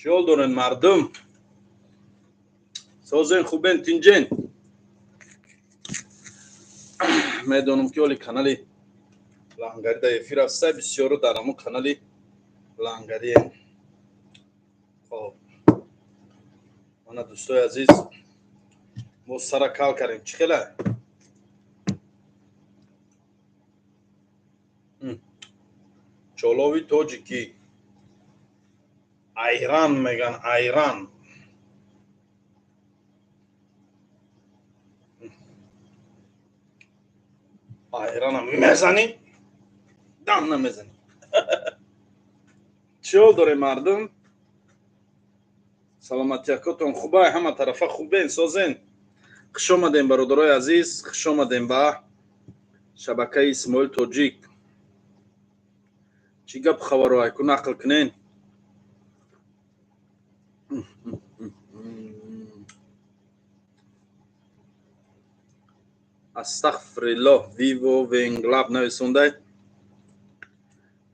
Чӣ ҳол дорен, мардум? Созен, хубен, тинҷен? Медонам, ки оли канали Лангари дар эфир аста, бисёру дар ҳамун канали Лангариен. Хоб, мана, дӯстои азиз, мо сара кал кардем. Чӣ хела чолови тоҷикӣ, айран меган, айран. Айрана мезанӣ, дам намезанӣ. Чӣ ҳол дорем, мардум? Саломатиякотон хубай? Ҳама тарафа хубен, созен? Хуш омадем, бародарои азиз, хуш омадем ба шабакаи Исмоил Тоҷик. Чӣ гап хабаро айку нақл кунен? Астағфириллоҳ, виво венглаб нависондай.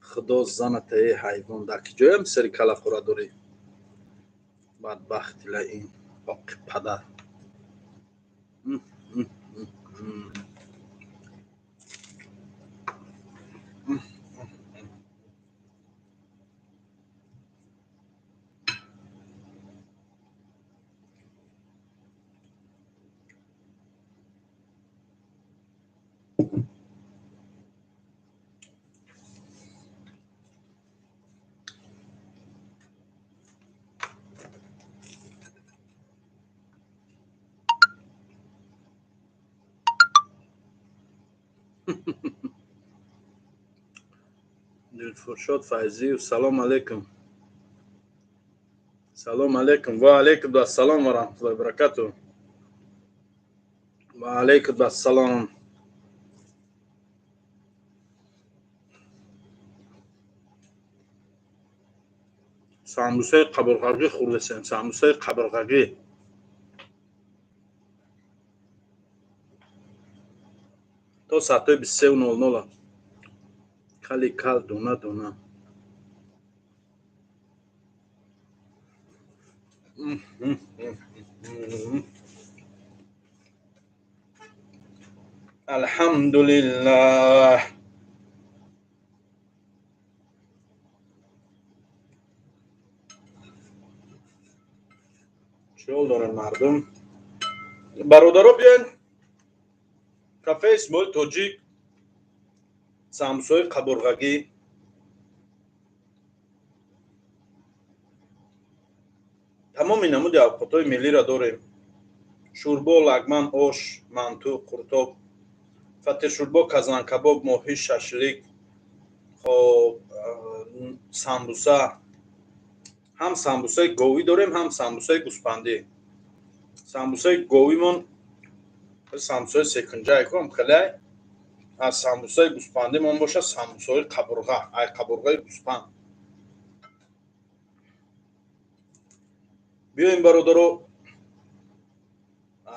Худо занатаи ҳайвон, дар ки ҷоям сари калафора дорӣ, бадбахти лаин, оқи падар. Дилфуршод Файзиев, салом алейкум. Салом алейкум. Ва алейкум ассалом ва раҳматуллоҳи ва баракатуҳ. Ва алейкум ассалом. Самбусаи қабурғагӣ хӯрдасем, самбусаи қабурғагӣ. То соатҳои 23:00. Кали кал, дона дона. Алҳамдулиллаҳ. Чӣ ҳол дорем, мардум? Бародаро, биёен кафеи Исмоил Тоҷик, самбусаҳои қабурғагӣ. Тамоми намуди авқотҳои миллиро дорем: шӯрбо, лагман, ош, манту, қуртоб, фатиршӯрбо, казанкабоб, моҳӣ, шашлик, хоб, самбуса. Ҳам самбусаи говӣ дорем, ҳам самбусаи гӯспандӣ. Самбусаи говимон самбусаи секунҷае ком хеле, аз самбусаи гӯспандимон бошад самбусаҳои қабурға, ай қабурғаи гӯспанд. Биёем, бародаро,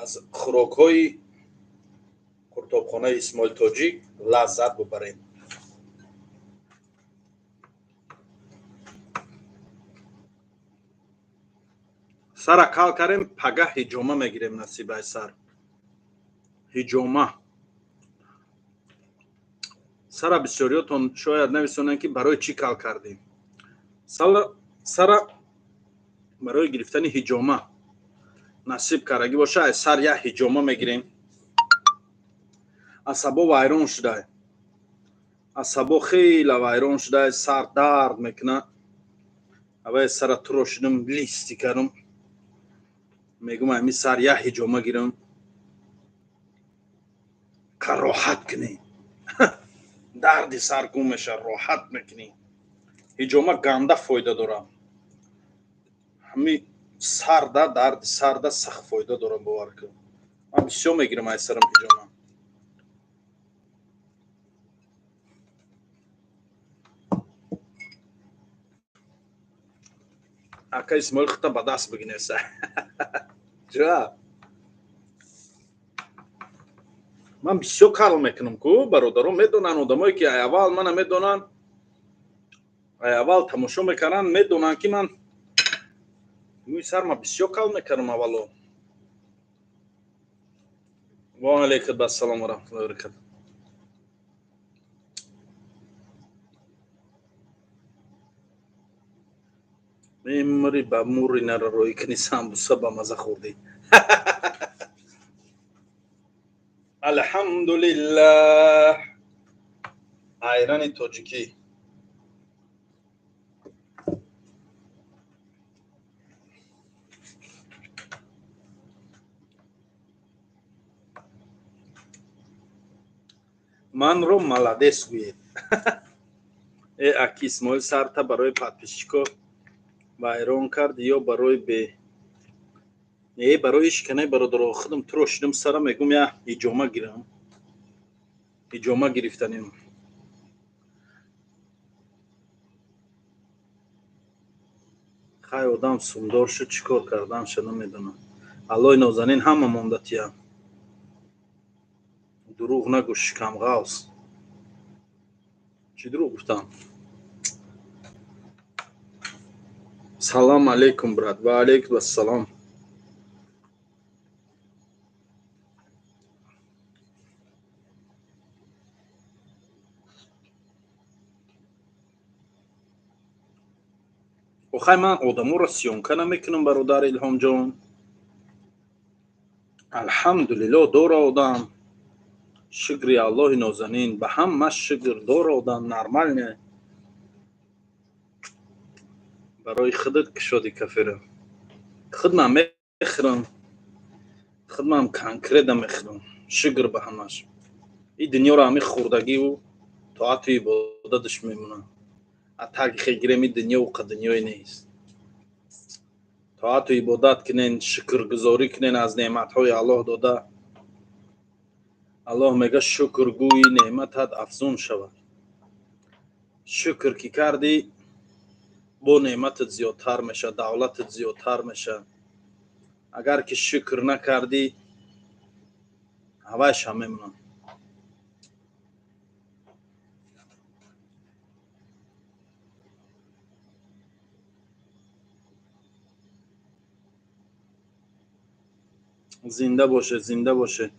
аз хӯрокҳои қуртобхонаи Исмоил Тоҷик лаззат бубарем. Сара кал кардем, пага ҳиҷома мегирем, насибай сар. Ҳиҷома. Сара бисёриётон шояд нависонанд, ки барои чӣ кал кардем. Сара барои гирифтани ҳиҷома. Насиб карагӣ боша, ай сар як ҳиҷома мегирем. Асабо вайрон шудай. Асабо хеле вайрон шудай, сар дард мекунад. Аввай сара турошидам, листи кардам. Мегӯм, ами сар як ҳиҷома гирам. Ка роҳат кунӣ. Дарди сар гум меша, роҳат мекунӣ. Ҳиҷома ганда фоида дорад. Ҳами сарда, дарди сарда сахт фоида дорад, бовар кун. Ман бисёр мегирам ай сарам ҳиҷома. Ака Исмоил, худта ба даст бигинеса. Ҷа. Ман бисёр кал мекунам ку, бародаро медонанд, одамое ки ай аввал мана медонанд, ай аввал тамошо мекарданд, медонанд, ки ман Мӯи сар ма бисёр кал мекардам аввало. Ва алайкум ассалом ва раҳматуллоҳи ва баракатуҳ. Мемри ба мури нара рӯй кни самбуса ба маза хӯрдӣ. Алҳамдулиллаҳ. Айрани тоҷикӣ. Манро молодец гӯед. Э аки Исмоил, сарта барои подписчико вайрон кард ё барои бе не, барои ишкане бародаро, худам туро шидам сара мегум я иҷома гирам, иҷома гирифтанем. Хай, одам сумдор шуд, чӣ кор карданша намедонам. Аллои нозанин ҳама монда тия. Дурӯғ нагӯ, шикамғавз. Чӣ дурӯғ гуфтам? Салом алейкум, брат. Ва алейкум ассалом. Охай, ман одаморо съёмка намекунам, бародар Илҳомҷон. Алҳамдулилло, дора одам, шукри Аллоҳи нозанин, ба ҳама шукр, дора одам, нормально. Барои худат кушоди кафера. Худман мехӯрам, худман конкретно мехӯрам. Шукр ба ҳамаш. И дунёро ҳами хӯрдагиву тоату ибодаташ мемонад. А так хегирем, и дунё уқа дунёе нест. Тоату ибодат кунен, шукргузорӣ кунен аз неъматҳои Аллоҳ дода. Аллоҳ мега: шукргӯи, неъматат афзун шавад. Шукр ки кардӣ, бо неъматат зиёдтар мешавад, давлатат зиёдтар мешавад. Агар ки шукр накардӣ, ҳавайша мемонад. Зинда бошед, зинда бошед.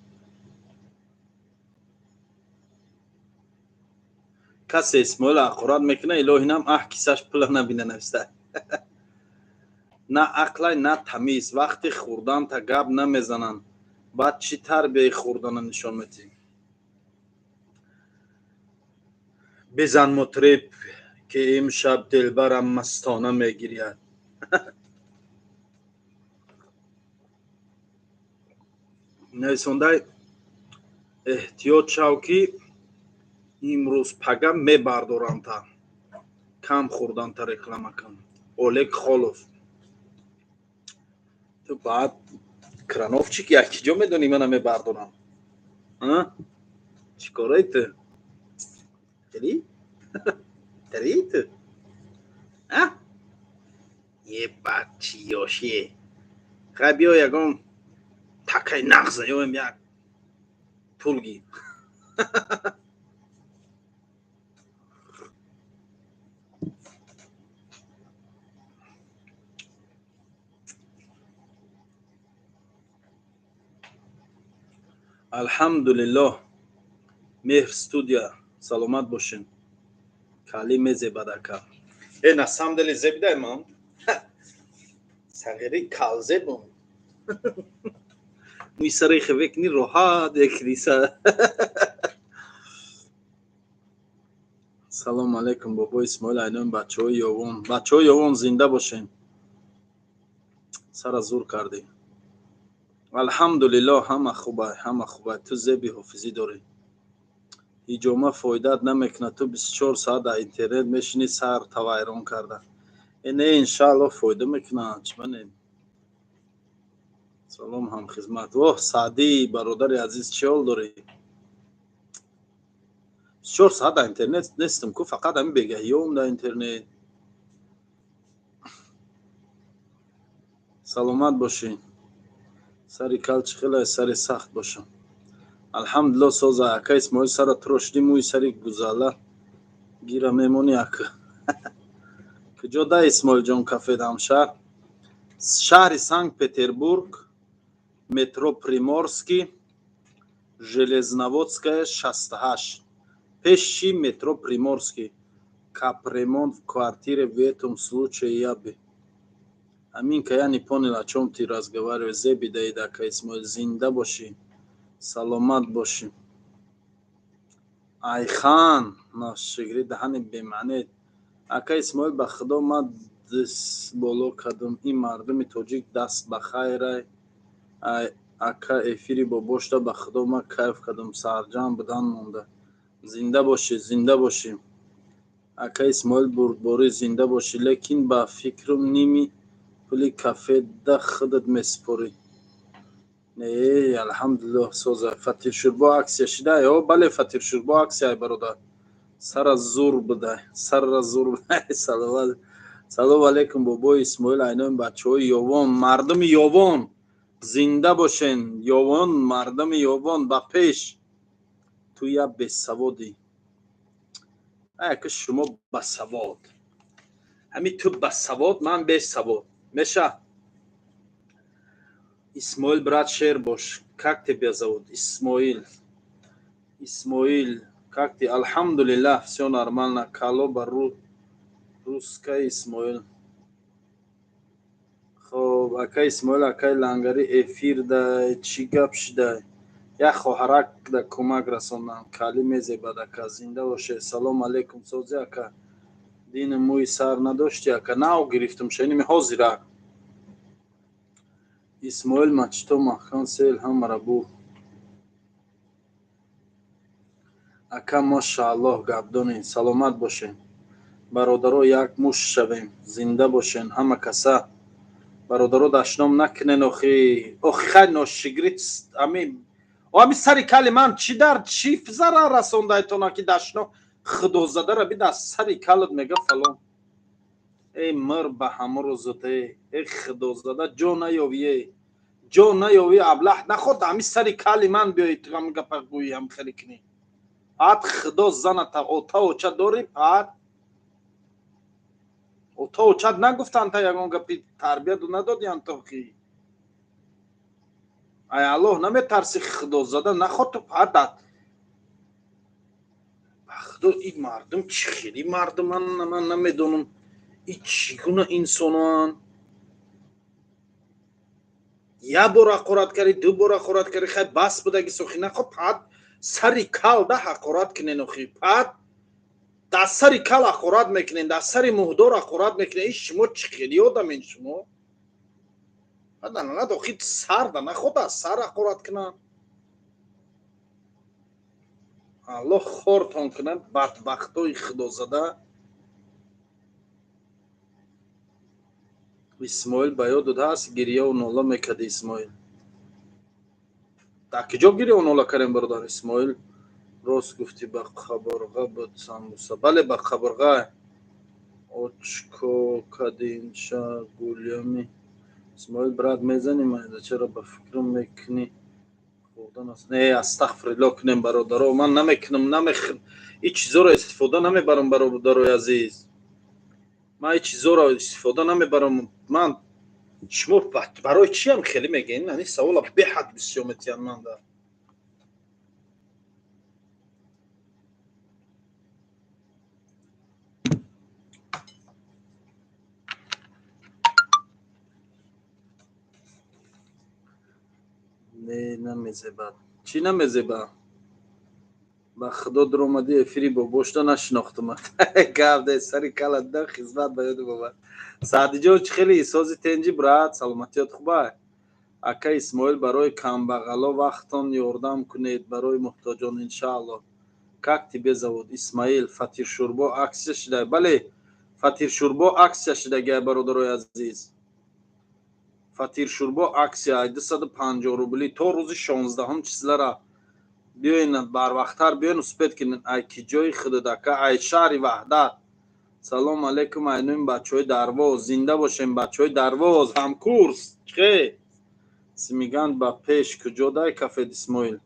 Касе Исмоил ҳақорат мекунад, илоҳи нам аҳ кисаш пула набина нависта. На ақлай, на тамиз. Вақти хӯрданта гап намезананд, баъд чӣ тарбияи хӯрдана нишон медиҳӣ? Бизан, мутриб, ки имшаб дилбарам мастона мегиряд. Нависондай: эҳтиёт шав, ки имрӯз пага мебардоранта. Кам хӯрданта реклама кун. Олег Холов, ту баъд крановчик яки ҷо медонӣ, мана мебардорам. Чӣ кораи ту? Три три ту ебать, чӣ ёшие! Хай, биё, ягон такай нағза ёем, як пул гир. Алҳамдулиллоҳ. Меҳр студия, саломат бошен. Кали мезебад, ака. Э, на самом деле зебидай. Ман сағири калзебум, мӯи сари хевекни роҳат якниса. Салому алайкум, бобо Исмоил, айноми бачаҳои Ёвон. Бачаҳои Ёвон, зинда бошен. Сара зур кардӣ. Алҳамдулиллоҳ, ҳама хубай, ҳама хубай. Ту зеби ҳофизӣ дорӣ. Ҳиҷома фоидаат намекунад, ту 24 соат дар интернет мешинӣ, сар тавайрон карда. Э не, иншааллоҳ, фоида мекунад, чӣ манем. Салом, ҳамхизмат. Воҳ, Саъдӣ, бародари азиз, чӣ ҳол дорӣ? 24 соат дар интернет нестам ку, фақат ҳамин бегаҳиём дар интернет. Саломат бошӣ. Сари кал чӣ хеле? Сари сахт бошам, алҳамдулилло, соза. Ака Исмоил, сара турошидӣ, мӯи сари гузала гира мемонӣ. Ака, куҷо да, Исмоилҷон, кафед ҳамшаҳр? Шаҳри Санкт-Петербург, метро Приморский, Железноводская 68. Пеши метро Приморский. Капремонт в квартире в этом случае я бы. Аминка, я не понял, о чем ты разговариваешь. Зеби даид, ака Исмоил, зинда бошӣ, саломат бошӣ. Айхан, ношигри даҳани бемаъне. Ака Исмоил, ба худо ман дис боло кардам. Ин мардуми тоҷик даст ба хайрай. Ай ака, эфири бобошта ба худо ман кайф кардам. Сарҷам будан монда. Зинда бошӣ, зинда бошӣ. Ака Исмоил, бурдборӣ, зинда бошӣ. Лекин ба фикрам ними пули кафеда худат месупорӣ. Не, алҳамдулиллоҳ, соза. Фатиршӯрбо аксия шидай? О, бале, фатиршӯрбо аксияй, бародар. Сара зур будай, сарра зур будай. Саломат. Салом алейкум, бобои Исмоил, айнои бачаҳои Ёвон, мардуми Ёвон, зинда бошен. Ёвон, мардуми Ёвон, ба пеш. Ту як бесаводӣ. Аяка шумо басавод. Ҳами ту басавод, ман бесавод. Меша. Исмоил, брат, шер бош. Как тебя зовут? Исмоил. Исмоил, как ты? Алҳамдулиллаҳ, всё нормально. Кало ба русская Исмоил. Хоб, ака Исмоил, акай лангари эфир дай, чӣ гап шидай? Як хоҳарак да кӯмак расондам. Калӣ мезебад, ака, зинда боше. Салом алейкум, сози ака. Дини мӯи сар надошти, ака? Нав гирифтам, шеними ҳозира. Исмоил мачто маҳкам сел ҳамара бур. Ака, мошааллоҳ, гапдонӣ, саломат бошен. Бародаро, як муш шавем, зинда бошен ҳама каса. Бародаро, дашном накунен охи. Охи хай ношигри ами ами сари кали ман чӣ дар чӣ зарар расондайтона ки дашно худозадара би дар сари калат мега фалон. Эй мир ба ҳама рӯзат, эй эй худозада ҷо наёвӣ, эй ҷо наёвӣ, аблаҳ наход ами сари кали ман биёи ту ҳам гапа гӯӣ, ҳам хеле кунӣ. Паат худо заната ота оча дорӣ, паат ота очат нагуфтанд та ягон гапи тарбияту надодиянд то ки. Ай аллоҳ наметарси худозада наход ту паат ба худо ин мардум чӣ хели мардуман, ман намедонам ин чӣ гуна инсоноанд. Як бор ҳақорат кардӣ, ду бор ҳақорат кардӣ, хай бас будаги сохи наход паат сари кал да ҳақорат кунен охи. Паат дар сари кал ҳақорат мекунен, дар сари муҳдор ҳақорат мекунен. Ин шумо чӣ хели одамен шумо? Над охи сар да наход аз сар ҳақорат кунанд. Аллоҳ хортон кунад, бадбахтои худозада. Исмоил ба ёдат ҳаст гирьяву нола мекарди Исмоил? Дар куҷо гирьяву нола кардем, бародар Исмоил? Рост гуфтӣ, ба қабурға буд самбуса. Бале, ба қабурға. Очко кадинша гулёми. Исмоил брат, мезанӣ майда? Чаро ба фикрам мекунӣ? Хӯрдан аст. Не, астағфириллоҳ кунем, бародаро, ман намекунам, намехӯрам. Ин чизоро истифода намебарам, бародарои азиз. Ман ин чизоро истифода намебарам. Ман шумо барои чиам хеле мегӯед? Ин савола беҳад бисёр метиҳанд ман да. Не, намезебад. Чӣ намезеба? Ба худо дуромадӣ эфири бобошта нашинохтумат. Гап де сари калат да хизмат ба ёди бобат. Саъдиҷон, чӣ хеле сози тенҷи, брат, саломатиёт хубай? Ака Исмоил, барои камбағало вақтон ёрдам кунед, барои муҳтоҷон, иншааллоҳ. Как тебе зовут? Исмаил. Фатиршӯрбо аксия шидай? Бале, фатиршӯрбо аксия шидагиай, бародарои азиз. Фатиршӯрбо аксия 250 рубли то рӯзи 16 числара. Биёен барвақттар, биёен, успеть кунед. Ай ки ҷои худат, ака? Ай шаҳри Ваҳдат. Салом алейкум, айнуи бачаҳои Дарвоз, зинда бошем, бачаҳои Дарвоз, ҳамкурс. Чӣ Симиганҷ ба пеш куҷо дай кафед, Исмоил?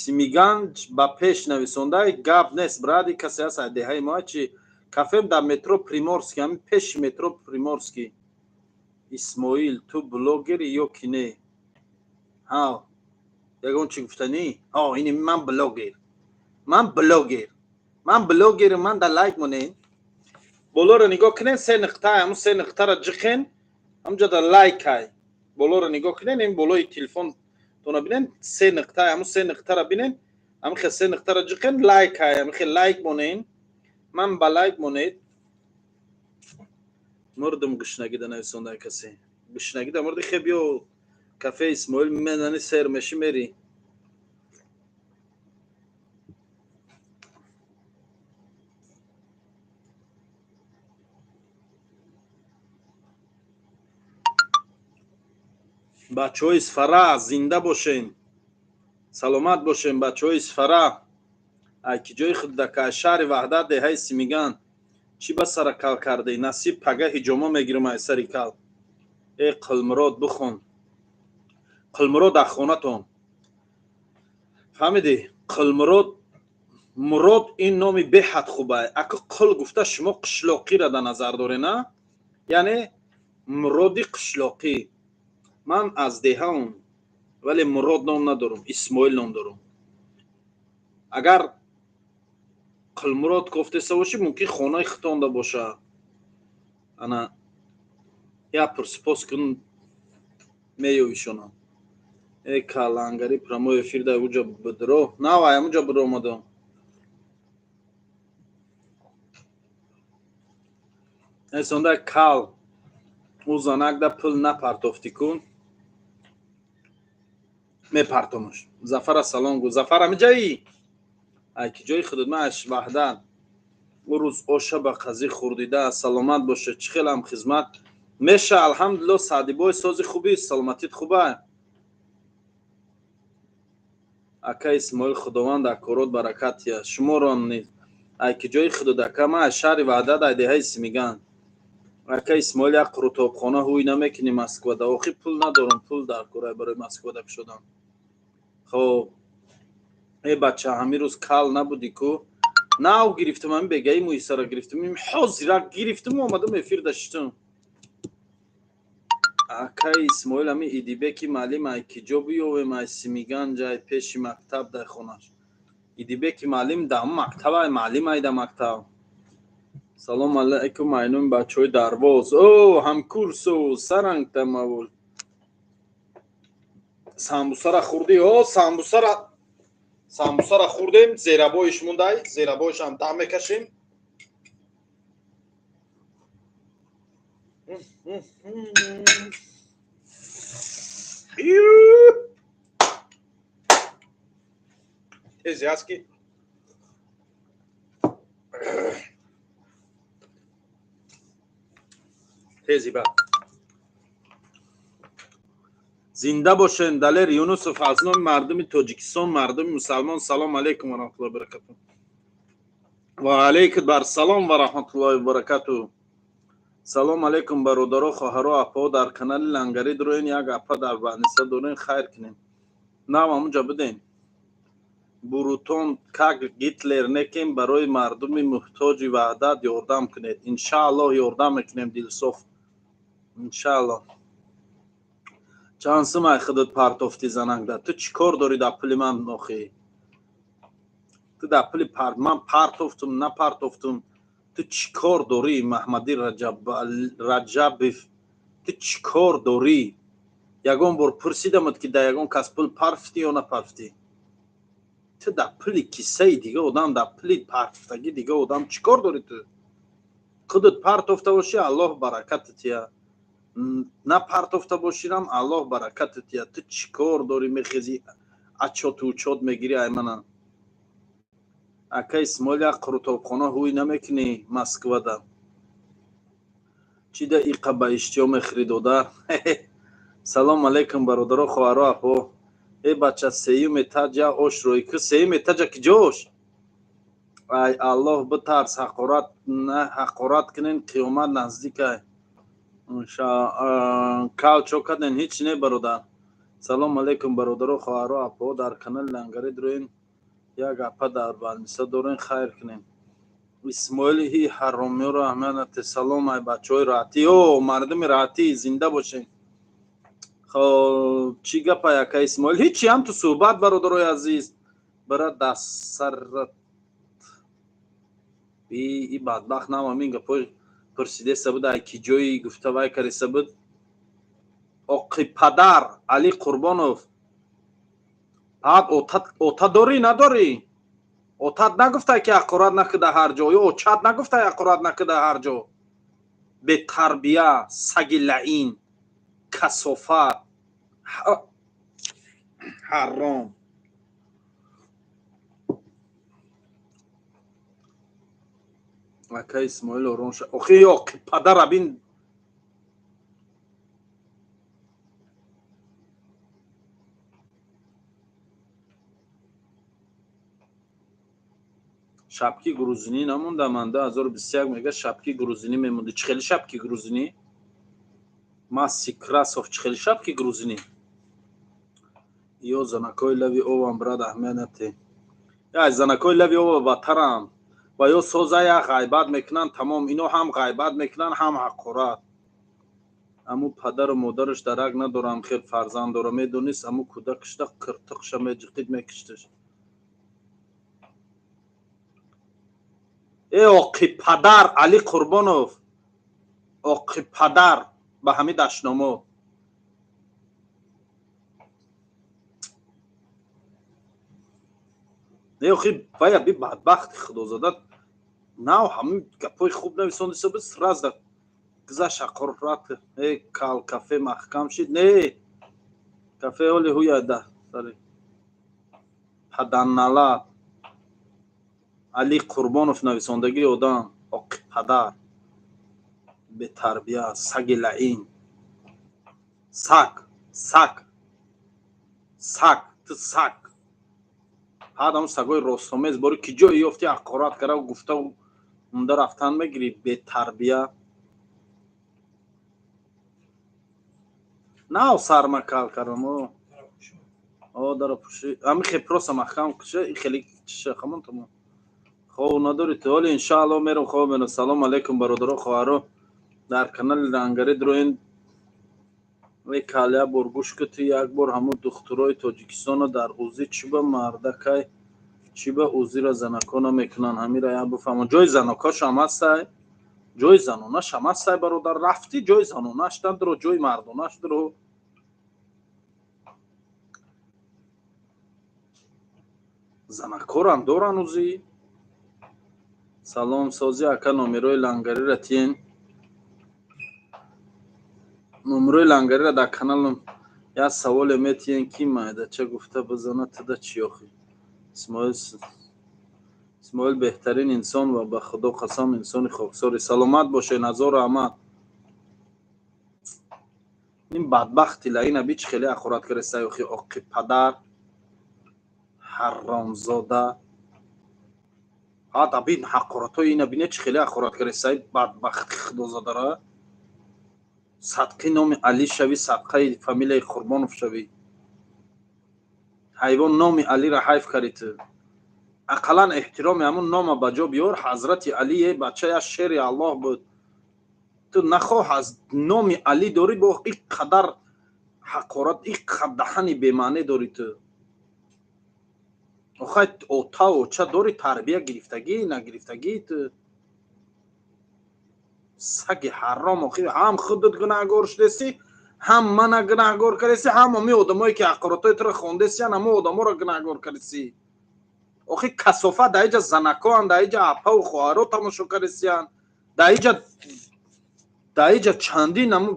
Симиганҷ ба пеш нависондай гап нест, бради, касе ҳаст ай деҳаи мо чи кафем дар метро Приморский, ҳамин пеши метро Приморский. Исмоил, ту блогери ё ки не? Ҳа, ягон чӣ гуфтанӣ? Ҳо, ини ман блогер. Ман блогер. Ман блогерам, ман да лайк монен. Болоро нигоҳ кунен, се нуқта, ҳамун се нуқтаро ҷиқен, ҳамунҷо да лайкай. Болоро нигоҳ кунен, ин болои телефонтона бинен, се нуқта, ҳамун се нуқтаро бинен, ҳамин хел се нуқтаро ҷиқен, лайкай, ҳамин хел лайк монен. Ман ба лайк монед. Мурдум гушнагида нависонда касе. Гушнагида мурди, хе биё кафе Исмоил мезани, сер меши, мери. Бачаҳои Исфара зинда бошен, саломат бошен. Бачаҳои Исфара, ай ки ҷои худака, шаҳри Ваҳдат, деҳаи Симиган. Чӣ ба сара кал кардӣ? Насиб, пага ҳиҷома мегирам ай сари кал. Э, Қилмурод, бихон. Қилмурод дар хонатон, фаҳмидӣ? Қилмурод, Мурод ин номи беҳад хубай. Ака, қил гуфта шумо қишлоқиро дар назар доред, на? Яъне Муроди қишлоқӣ. Ман аз деҳаам, вале Мурод ном надорам, Исмоил ном дорам. Агар Қилмурод кофтеса бошӣ, мумкин хонаи хитонда бошад. Ана як пурсипос кун, меёвишонам. Э, калангари прямой эфир да уҷа бидро навай, ҳамуҷа биромадам. Эсонда кал, ӯ занак да пул напартофтӣ кун, мепартомаш. Зафара салом гӯ. Зафар, ҳамиҷаӣ? Ай ки ҷои худат? Ман аш Ваҳдат. Ӯ рӯз оша ба қазӣ хӯрдида, саломат боша. Чӣ хелам хизмат меша? Алҳамдулилло. Саъдибой, сози хубӣ, саломатит хуба? Ака Исмоил, Худованд дар корот баракат диҳад, шуморо низ. Ай ки ҷои худат, ака? Ман аз шаҳри Ваҳдат, ай деҳаи Симиган. Ака Исмоил, як қурутобхона ҳуй намекунӣ Москвада? Охи, пул надорам, пул дар кора барои Москвада кушодан. Хоб, э бача, ҳамин рӯз кал набудӣ ку? Нав гирифтам, ҳамин бегаи мӯйсара гирифтам, ҳозирак гирифтам, омадам эфир даштам. Акай Исмоил, ҳамин Идибеки маълим ай ки ҷо биёвем? Ай Симиган, ҷай пеши мактаб дар хонаш. Идибеки маълим дар мактаб, ай маълим ай да мактаб. Салом алайкум, айнуми бачаҳои Дарвоз. О, ҳамкурсу сарангтамавул. Самбусара хӯрдӣ? О, самбусара хӯрдем, зерабоиш мондай, зерабоишам дам мекашем. Тези ҳаст ки тези бад. Зинда бошен. Далер Юнусов, аз номи мардуми Тоҷикистон, мардуми мусалмон, салом алейкум ва раҳматуллоҳи баракату. Ва алейкум бар салом ва раҳматуллоҳи баракату. Салом алейкум, бародаро, хоҳаро, апао. Дар канали Лангарӣ дуроен, як апа дар Ваниса дорен, хайр кунем. Нав ҳамунҷа бидем. Бурутон как Гитлер некем, барои мардуми муҳтоҷи Ваҳдат ёрдам кунед. Иншааллоҳ, ёрдам мекунем, Дилсоф, иншааллоҳ. Чанд сум ай худат партофтӣ занакда? Ту чӣ кор дорӣ дар пули ман охӣ? Ту дар пули ман партофтум, напартофтум, ту чӣ кор дорӣ? Маҳмадӣ Раҷабов, ту чӣ кор дорӣ? Ягон бор пурсидамад, ки дар ягон кас пул парфтӣ ё напарфтӣ? Ту дар пули киссаи дига одам, дар пули партофтагӣ дига одам чӣ кор дорӣ? Ту худат партофта бошӣ, Аллоҳ баракатат тия, напартофта боширам, Аллоҳ баракатат тия. Ту чӣ кор дорӣ? Мехези, отчёту учёт мегирӣ ай мана. Ака Исмоил, як қурутобхона ҳуй намекунӣ Москвада? Чӣ да иқа ба иштиҳо мехӯрӣ, додар? Салом алейкум, бародаро, хоҳаро, апо. Э бача, сеюм этажа ош рӯй ку. Сеюм этажа ки ҷош? Ай Аллоҳ битарс, ҳақорат на ҳақорат кунен, қиёмат наздикай. Кал чо карден? Ҳеҷ не, бародар. Салом алейкум, бародаро, хоҳаро, апо. Дар канали Лангарӣ дуроен, як апа дар Балниса дорен, хайр кунем. Исмоили ҳаромиёро аҳамият. Салом, ай бачаҳои раҳатӣ. О, мардуми раҳатӣ, зинда бошед. Хоб, чӣ гапа, ака Исмоил? Ҳичи, ҳам ту суҳбат, бародарои азиз. Бара дастсарат и бадбахт нам ҳамин гапҳои пурсидеса буд, ай ки ҷои гуфта вай кариса буд. Оқи падар Али Қурбонов. Баъд ота дорӣ, надорӣ? Отат нагуфтай, ки ҳақорат накида ҳар ҷо, ё очат нагуфтай, ҳақорат накида ҳар ҷо? Бетарбия, саги лаин, касофат, ҳаром. Ака Исмоил, ором ша. Охи, оқи падара бин. Шапки грузинӣ намонда ман 2021 мега, шапки грузинӣ мемонди. Чӣ хели шапки грузинӣ? Маси Красов, чӣ хели шапки грузинӣ? Ё занакои лави овам, брат, аҳамият нате. Я занакои лави ова бадтарам ва ё соза я ғайбат мекунанд, тамом. Ино ҳам ғайбат мекунанд, ҳам ҳақорат. Аму падару модараш дарак надорам, хел фарзанд дора. Медонист, аму кӯдакашда киртиқша меҷиқид, мекишташ. Э, оқи падар Али Қурбонов, оқи падар, ба ҳами дашномо. Не, охи, вая би бадбахти худозада нав ҳамин гапҳои хуб нависондиса буд, сразу гузашт ҳақорат. Э, кал, кафе маҳкам шид? Не, кафе оли ҳуяда сари паданналат. Али Қурбонов нависондагии одам, оқи падар, бетарбия, саги лаин, саг, саг, саг, ту саг. Баъд ҳамн сагои ростомез бори ки ҷое ёфти, ҳақорат кара гуфта унда рафтан мегирӣ, бетарбия. Нав сармакал кардам. О, дара пуши, ами хе просто маҳкам куша и хеле чиша хамон, тамом. Хоб надори ту? Ҳоли иншаалло мерам, хоб мерам. Салом алейкум, бародаро, хоҳаро, дар канали Рангари дроин. Кал, як бор гӯш ку, ту як бор ҳамун духтурои Тоҷикистона дар УЗИ чӣ ба мардакай, чӣ ба УЗИра занако намекунанд? Ҳамира як бифаҳмон. Ҷои занокошам ҳастай, ҷои занонашам ҳастай, бародар. Рафтӣ, ҷои занонаш надро, ҷои мардонаш дро. Занакорам доран УЗИ. Салом, созӣ, ака? Номерои лангарира тиен, номерои лангарира дар каналам. Як саволе метиен, ки майдача гуфта бизана туда чӣ охи? Исмоил, Исмоил беҳтарин инсон ва ба Худо қасам, инсони хоксори. Саломат бошед, назору аҳмад. Ин бадбахти лаина би чӣ хеле ҳақорат кареста, охи, оқи падар, ҳаромзода. Ҳада бин, ҳақоратҳои ина бине, чӣ хеле ҳақорат кареста, бадбахти худозадара. Садқи номи Алӣ шавӣ, садқаи фамилияи Қурбонов шавӣ, ҳайвон. Номи Алиро ҳайф карди ту. Ақаллан эҳтироми ҳамун нома ба ҷо биёр. Ҳазрати Алие бача як шери Аллоҳ буд. Ту нахоҳ аз номи Алӣ дорӣ, бо ин қадар ҳақорат, ин қадар даҳани бемаъне дорӣ ту. Охай, ота оча дорӣ, тарбия гирифтагӣ нагирифтагӣ ту, саги ҳаром. Охи, ҳам худат гунаҳгор шудесӣ, ҳам мана гунаҳгор кардесӣ, ҳам ҳами одамое ки ҳақоратҳои туро хондесиян, ҳамо одаморо гунаҳгор кардесӣ. Охи, касофат дар иҷа занакоанд, дар иҷа апаву хоҳаро тамошо кардесиян, дар иҷа чандин ҳаму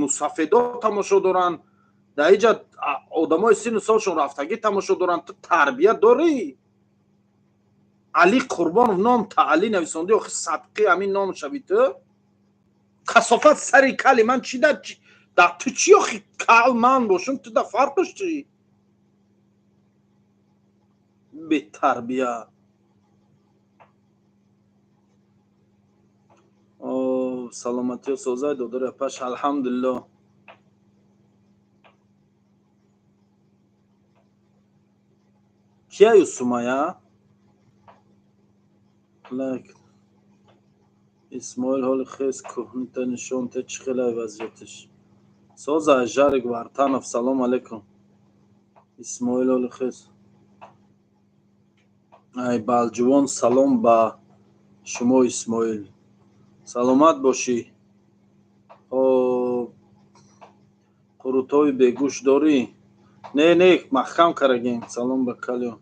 мусафедо тамошо доранд, дар иҷа одамои сину солшон рафтагӣ тамошо доранд. Ту тарбия дорӣ? Али Қурбонов ном та Али нависондӣ. Охи, садқи ҳамин ном шавӣ ту, касофат. Сари кали ман чи да ту чӣ? Охи, кал ман бошам, ту да фарқш чӣ, бетарбия? Саломатиё созай, додари апаш? Алҳамдулилло. Кияю, Сумая? Лайк. Исмоил ҳоли хес кӯҳнита нишон те, чӣ хелай вазъияташ. Соза Жарик Вартанов, салом алейкум. Исмоил ҳоли хес. Ай Балҷувон, салом ба шумо, Исмоил. Саломат бошӣ. Хоб, қурутҳои бегӯшт дорӣ? Не, не, маҳкам карагем. Салом ба калио.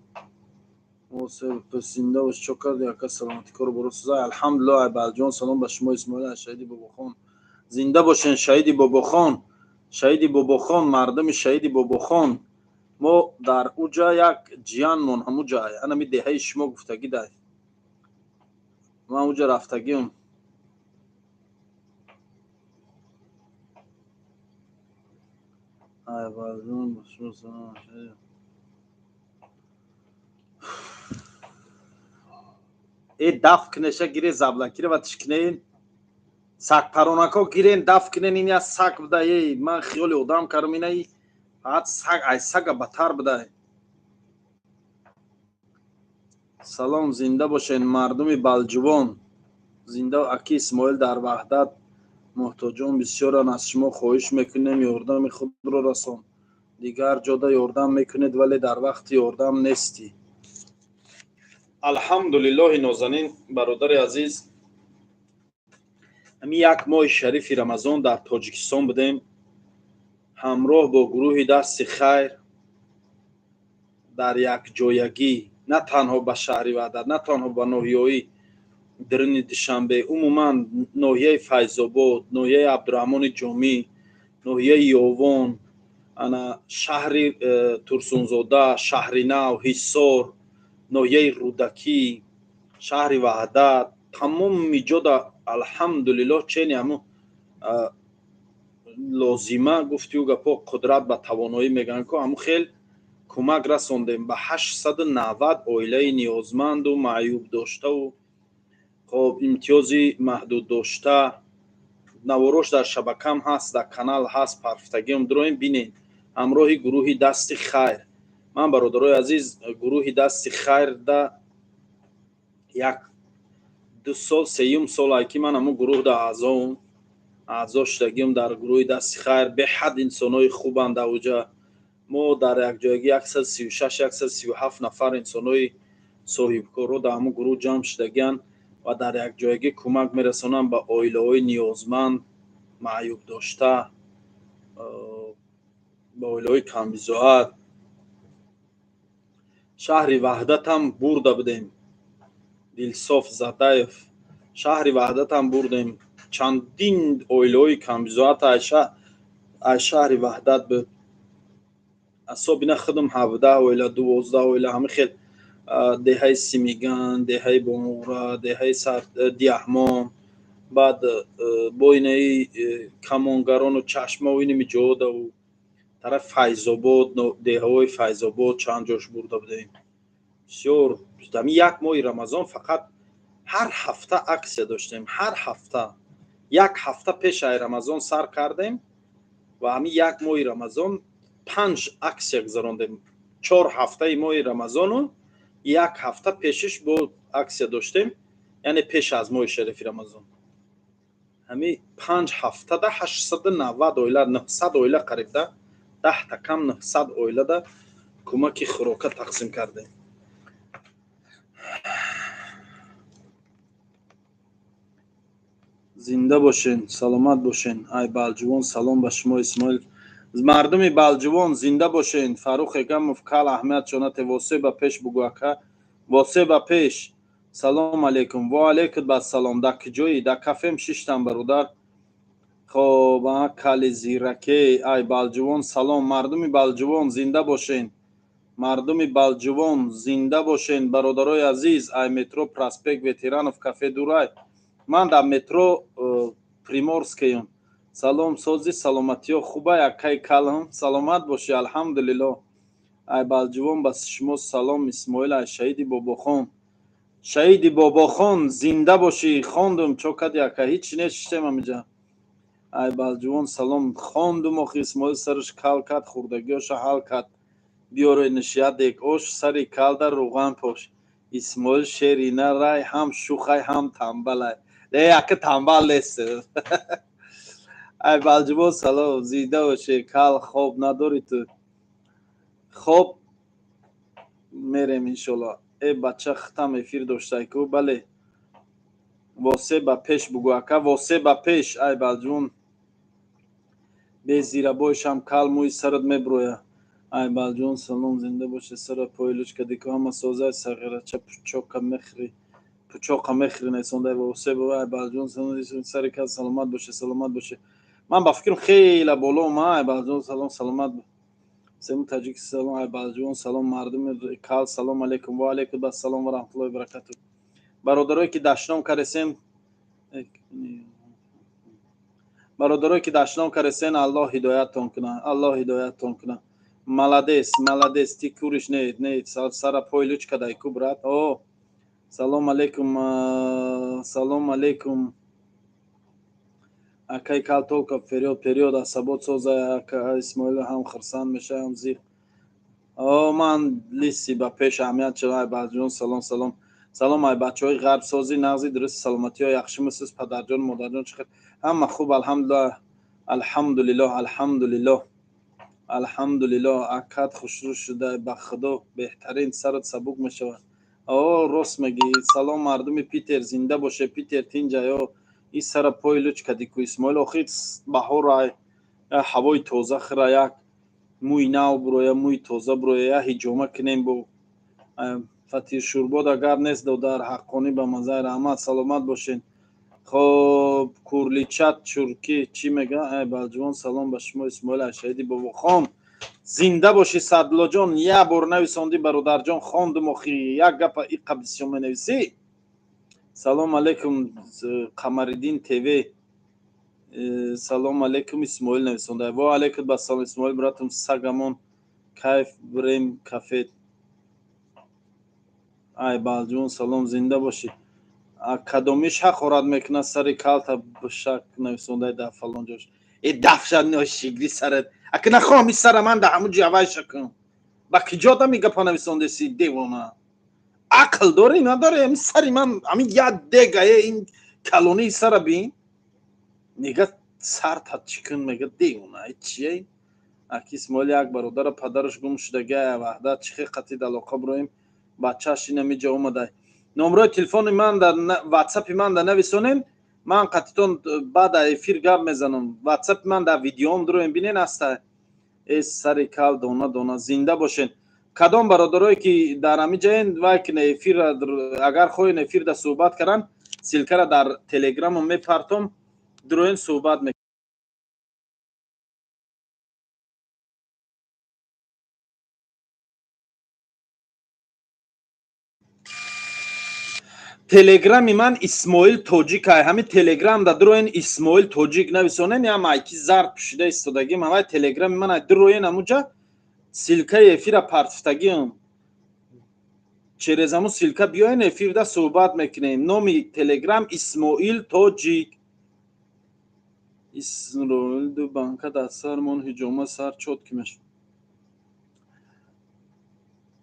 Зинда бош, чо карди, ака? Саломатӣ, кору боро сузай. Алҳамдулиллоҳ. Ай Балҷувон, салом ба шумо, Исмоил, аз шаҳиди Бобохон. Зинда бошен, шаҳиди Бобохон. Шаҳиди Бобохон, мардуми шаҳиди Бобохон. Мо дар уҷа як ҷиянмон ҳамуҷа, анами деҳаи шумо гуфтагӣ дай. Ман уҷа рафтагиам. Ай Балҷувон, ба шумо салом. Э, даф кунеша гире, заблакира ва тишкинен. Сагпаронако гирен, даф кунен, ин я саг буда. Эй, ман хиёли одам кардам, инаи фақат саг, ай сага батар буда. Салом, зинда бошен, мардуми Балҷувон. Зинда аки Исмоил, дар Ваҳдат муҳтоҷон бисёранд, аз шумо хоҳиш мекунем, ёрдами худро расон. Дигар ҷода ёрдам мекунед, вале дар вақти ёрдам нестӣ. Алҳамдулиллоҳи, нозанин бародари азиз, ҳамин як моҳи шарифи Рамазон дар Тоҷикистон будем, ҳамроҳ бо гурӯҳи Дасти хайр, дар якҷоягӣ, на танҳо ба шаҳри Ваҳдат, на танҳо ба ноҳияҳои даруни Душанбе, умуман ноҳияи Файзобод, ноҳияи Абдураҳмони Ҷомӣ, ноҳияи Ёвон, ана шаҳри Турсунзода, шаҳри Нав, Ҳисор, ноҳияи Рӯдакӣ, шаҳри Ваҳдат, тамоми ҷода алҳамдулиллоҳ чени ҳамун лозима гуфтию гапо, қудрат ба тавоноӣ мегӯянд ку, ҳамун хел кӯмак расондем ба 890 оилаи ниёзманду маъюб доштаву хоб имтиёзи маҳдуд дошта. Наворош дар шабакам ҳаст, дар канал ҳаст, парфтагиам дуроем, бинед. Ҳамроҳи гурӯҳи Дасти хайр. Ман, бародарои азиз, гурӯҳи Дасти хайрда як ду сол, сеюм солае ки ман ҳамун гурӯҳда аъзоум, аъзо шудагиам дар гурӯҳи Дасти хайр. Беҳад инсонҳои хубанд дар уҷа. Мо дар якҷоягӣ 136, 137 нафар инсонҳои соҳибкорро дар ҳамун гурӯҳ ҷамъ шудагианд ва дар якҷоягӣ кӯмак мерасонанд ба оилаҳои ниёзманд, маъюб дошта, ба оилаҳои камбизоат. Шаҳри Ваҳдатам бурда будем. Дилсоф Задаев, шаҳри Ваҳдатам бурдем. Чандин оилаҳои камбизоат аз шаҳри Ваҳдат буд. Асобина худам 17 оила, 12 оила, ҳамин хел деҳаи Симиган, деҳаи Бомуғра, деҳаи Диаҳмон, баъд бо инаи Камонгарону Чашмаву инами ҷоодаву тараф Файзобод, деҳаҳои Файзобод чанд ҷош бурда будем. Бисёр ҳамин як моҳи Рамазон фақат ҳар ҳафта аксия доштем, ҳар ҳафта. Як ҳафта пеш ай Рамазон сар кардем ва ҳамин як моҳи Рамазон 5 аксия гузарондем. 4 ҳафтаи моҳи Рамазону як ҳафта пешиш бо аксия доштем, яъне пеш аз моҳи шарифи Рамазон. Ҳамин 5 ҳафтада 890 оила, 900 оила қарибда, 10 кам 900 оилада кӯмаки хӯрока тақсим кардем. Зинда бошен, саломат бошен. Ай Балҷувон, салом ба шумо, Исмоил. Мардуми Балҷувон, зинда бошен. Фарух Эгамов, кал аҳамият шонате, восе ба пеш бугӯ ака, восе ба пеш. Салом алейкум. Ва алейкум бассалом. Дар куҷоӣ? Дар кафем шиштам, бародар. Хоб, кали зираке. Ай Балҷувон, салом. Мардуми Балҷувон, зинда бошен. Мардуми Балҷувон, зинда бошен, бародарои азиз. Ай метро Проспект Ветеранов, кафе Дурай. Ман дар метро Приморскаем. Салом, сози, саломатиё хубай, акай калам? Саломат бошӣ, алҳамдулиллоҳ. Ай Балҷувон ба шумо салом, Исмоил, ай шаҳиди Бобохон. Шаҳиди Бобохон, зинда бошӣ. Хондум, чо кади ака? Ҳеч нешиштем ҳамиҷа. Ай Балҷувон салом. Хондум охи, Исмоил сараш кал кард, хурдагиёша ҳал кард. Биёре нишиядек ош, сари калда рӯған пош. Исмоил шери нарай, ҳам шухай, ҳам тамбалай. Не, ака тамбал нест. Ай Балҷубон салом, зинда бошед. Кал хоб надорӣ ту? Хоб мерем иншолло. Э бача хитам эфир доштай ку? Бале. Восе ба пеш бугӯ ака, восе ба пеш. Ай Балҷубон безирабоишам кал мӯи сарат меброя. Ай Балҷон салом, зинда бошед. Сара пойлуч кади ку ҳама созай сағирача пучока мехӯри. Пучоқа мехӯри несондай восе бо. Ай Балҷон салом, сари кал саломат бошед, саломат бошед. Ман ба фикрам хеле боло ма. Ай Балҷон салом, саломат. Сему таҷик салом, ай Балҷон салом, мардуми кал салом алейкум. Ва алейкум ассалом ва раҳматуллоҳи ва баракатуҳ. Бародарое ки дашном каресем, бародарое ки дашном каресен, Аллоҳ ҳидояттон кунад, Аллоҳ ҳидояттон кунад. Молодец, молодец, ты куришь? Нет, нет, сара пойлуч кадай ку, брат. О, салом алейкум, салом алейкум. Акай кал только вперёд, вперёд, асабот соза, ака Исмоил ҳам хурсанд мешавам зиқ. О, ман лиси ба пеш аҳамият шуда. Ай Балҷон салом, салом. Салом ай бачаҳои ғарб созӣ, нағзи дуруст, саломатиҳо яхшимисиз, падарҷон, модарҷон чӣ хел? Ҳама хуб, алҳамдулиллоҳ, алҳамдулиллоҳ, алҳамдулиллоҳ. Алҳамдулиллоҳ, акат хушрӯ шуда, ба худо беҳтарин, сарат сабук мешавад. О, рост мегӣ. Салом мардуми Питер, зинда боше Питер, тинҷа ё и сара пой луч кади ку Исмоил. Охир баҳор ай, ҳавои тоза хӯра, як мӯи нав буроя, мӯи тоза буроя, як ҳиҷома кунем бо фатир шурбод агар нест додар ҳаққонӣ ба мазаи раҳмат, саломат бошед. Хоб, курличат чуркӣ чӣ мега? Ай Балҷувон салом ба шумо Исмоил Ашаиди бобохон. Зинда бошӣ Садлоҷон, як бор нависондӣ бародарҷон, хондум охи, як гапа иқа бисёр менависӣ. Салом алейкум Қамариддин ТВ. Салом алейкум Исмоил нависонда. Ва алейкум ассалом Исмоил братум, сагамон кайф брем кафе. Ай Балҷувон салом, зинда бошӣ. Кадомиш ҳақорат мекунад сари калта бишак нависондаи дар фалон ҷош. Э дафша ношигри сарат. Ака нахоҳам ин сара ман дар ҳамун ҷо авайша кунам. Ба киҷо дами гапа нависондаси девона? Ақл дорӣ надорӣ? Ҳамин сари ман ҳамин як дега э ин калонии сара бин. Мега сарта чӣ кун, мега девона, э чие? Аки Исмоил як бародара падараш гум шудагай, ваҳдат чӣ хел қатъи алоқа бироем, бачааш ин ҷо омадай. Номрои телефони ман дар ватсапи ман да нависонем, ман қатитон баъд эфир гап мезанам. Ватсапи ман дар видеом дуроем бинен аста. Э сари кал дона дона, зинда бошен. Кадом бародарое ки дар ҳамин ҷаен вай кина эфир, агар хоҳен эфир да суҳбат каран, ссылка ра дар телеграмам мепартом, дуроен суҳбат мекунем. Телеграми ман Исмоил Тоҷик ай. Ҳамин телеграм да дуроен Исмоил Тоҷик нависонен, я майки зард пӯшида истодагим. Ҳамай телеграми ман ай, дуроен ҳамуҷа ссылка и эфира партифтагиам. Через ҳамун ссылка биёен эфирда суҳбат мекунем. Номи телеграм Исмоил Тоҷик. Исроил ду банка дар сармон ҳиҷома сар чот ки мешавад.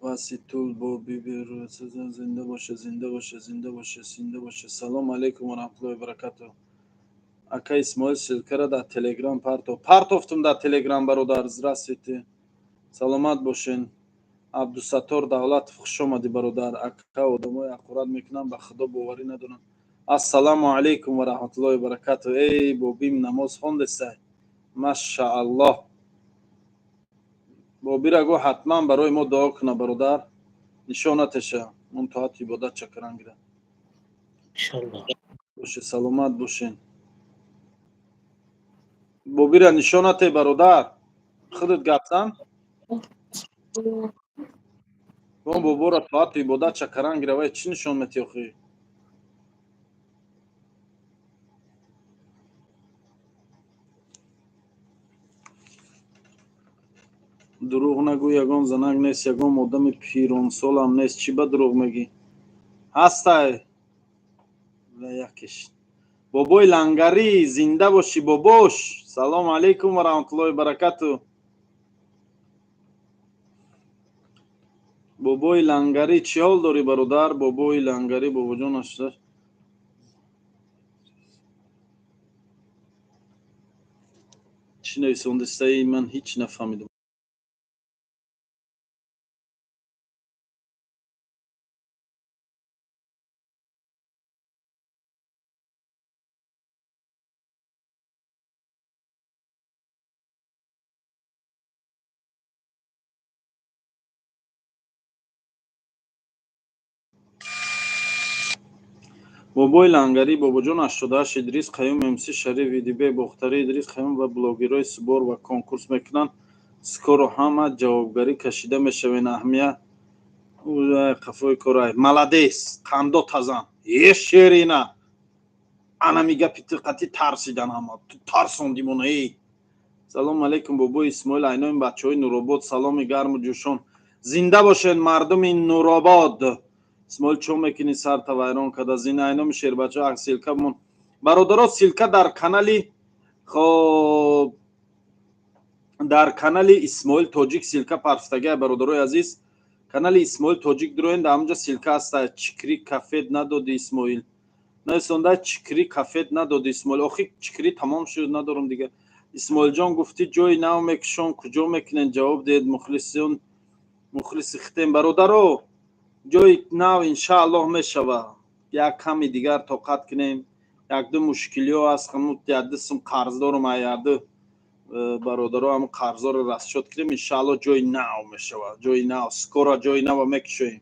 Васитул бо биберу зинда боше, зинда боше, зинда боше, зинда боше. Салом алейкум ва раҳматуллоҳи ва баракатуҳ. Ака Исмоил ссылка ра дар телеграм партов. Партофтум дар телеграм бародар. Здравствуйте. Саломат бошен. Абдусаттор Давлатов хуш омадӣ бародар. Ака одамои ҳақорат мекунанд, ба худо боварӣ надоранд. Ассалому алейкум ва раҳматуллоҳи ва баракатуҳ. Эй бобим намоз хондесай. Машааллоҳ. Бобира гӯ ҳатман барои мо дуо куна бародар. Нишон натеша. Мон тоату ибодат чакаран гира. Иншаллоҳ. Боше, саломат бошен. Бобира нишон нате бародар. Худат гап зан. Бон бобора тоату ибодат чакаран гира, вай чӣ нишон метӣ охи? Дурӯғ нагӯ, ягон занак нест, ягон одами пиронсолам нест. Чӣ ба дурӯғ мегӣ? Ҳастай. Ва якеш. Бобои лангарӣ, зинда бошӣ бобош. Салому алейкум ва раҳматуллоҳи ва баракатуҳ. Бобои лангарӣ чӣ ҳол дорӣ бародар? Бобои лангарӣ бобоҷон. Нависондистаи, ман ҳеҷ нафаҳмидам. Бобои Лангарӣ, бобоҷон, 88 Идрис Қаюм, МС Шариф, ВДБ, Бохтарӣ, Идрис Қаюм ва блогерҳои сбор ва конкурс мекунанд. Скоро ҳама ҷавобгарӣ кашида мешавен. Аҳамия қафои корай. Молодец, қандо тазан. Е шерина. Анами гапи ту қатӣ тарсидан ҳама. Ту тарсондимона эй. Салом алейкум, бобои Исмоил, айнои бачаҳои Нуробод, саломи гарму ҷӯшон. Зинда бошед, мардуми Нуробод. Исмоил, чо мекунӣ, сарта вайрон карда? Зина айноми шербача, ак ссылка мон. Бародаро, ссылка дар канали, хоб, дар канали Исмоил Тоҷик ссылка парфтагия, бародарои азиз. Канали Исмоил Тоҷик дуроен, дар ҳамҷа ссылка ҳаста. Чикри кафет надоди, Исмоил. Нависонда, чикри кафет надоди, Исмоил. Охи, чикри тамом шуд, надорам дига. Исмоилҷон, гуфтӣ ҷои нав мекушон, куҷо мекунен? Ҷавоб диҳед, мухлисон, мухлиси хитем. Бародаро, ҷои нав иншааллоҳ мешава. Як ками дигар тоқат кунем. Якду мушкилиҳо аст, якду сум қарз дорум, якду бародаро, ҳам қарзҳоро расчёт кунем, иншааллоҳ ҷои нав мешава. Ҷои нав скоро, ҷои нава мекушоем.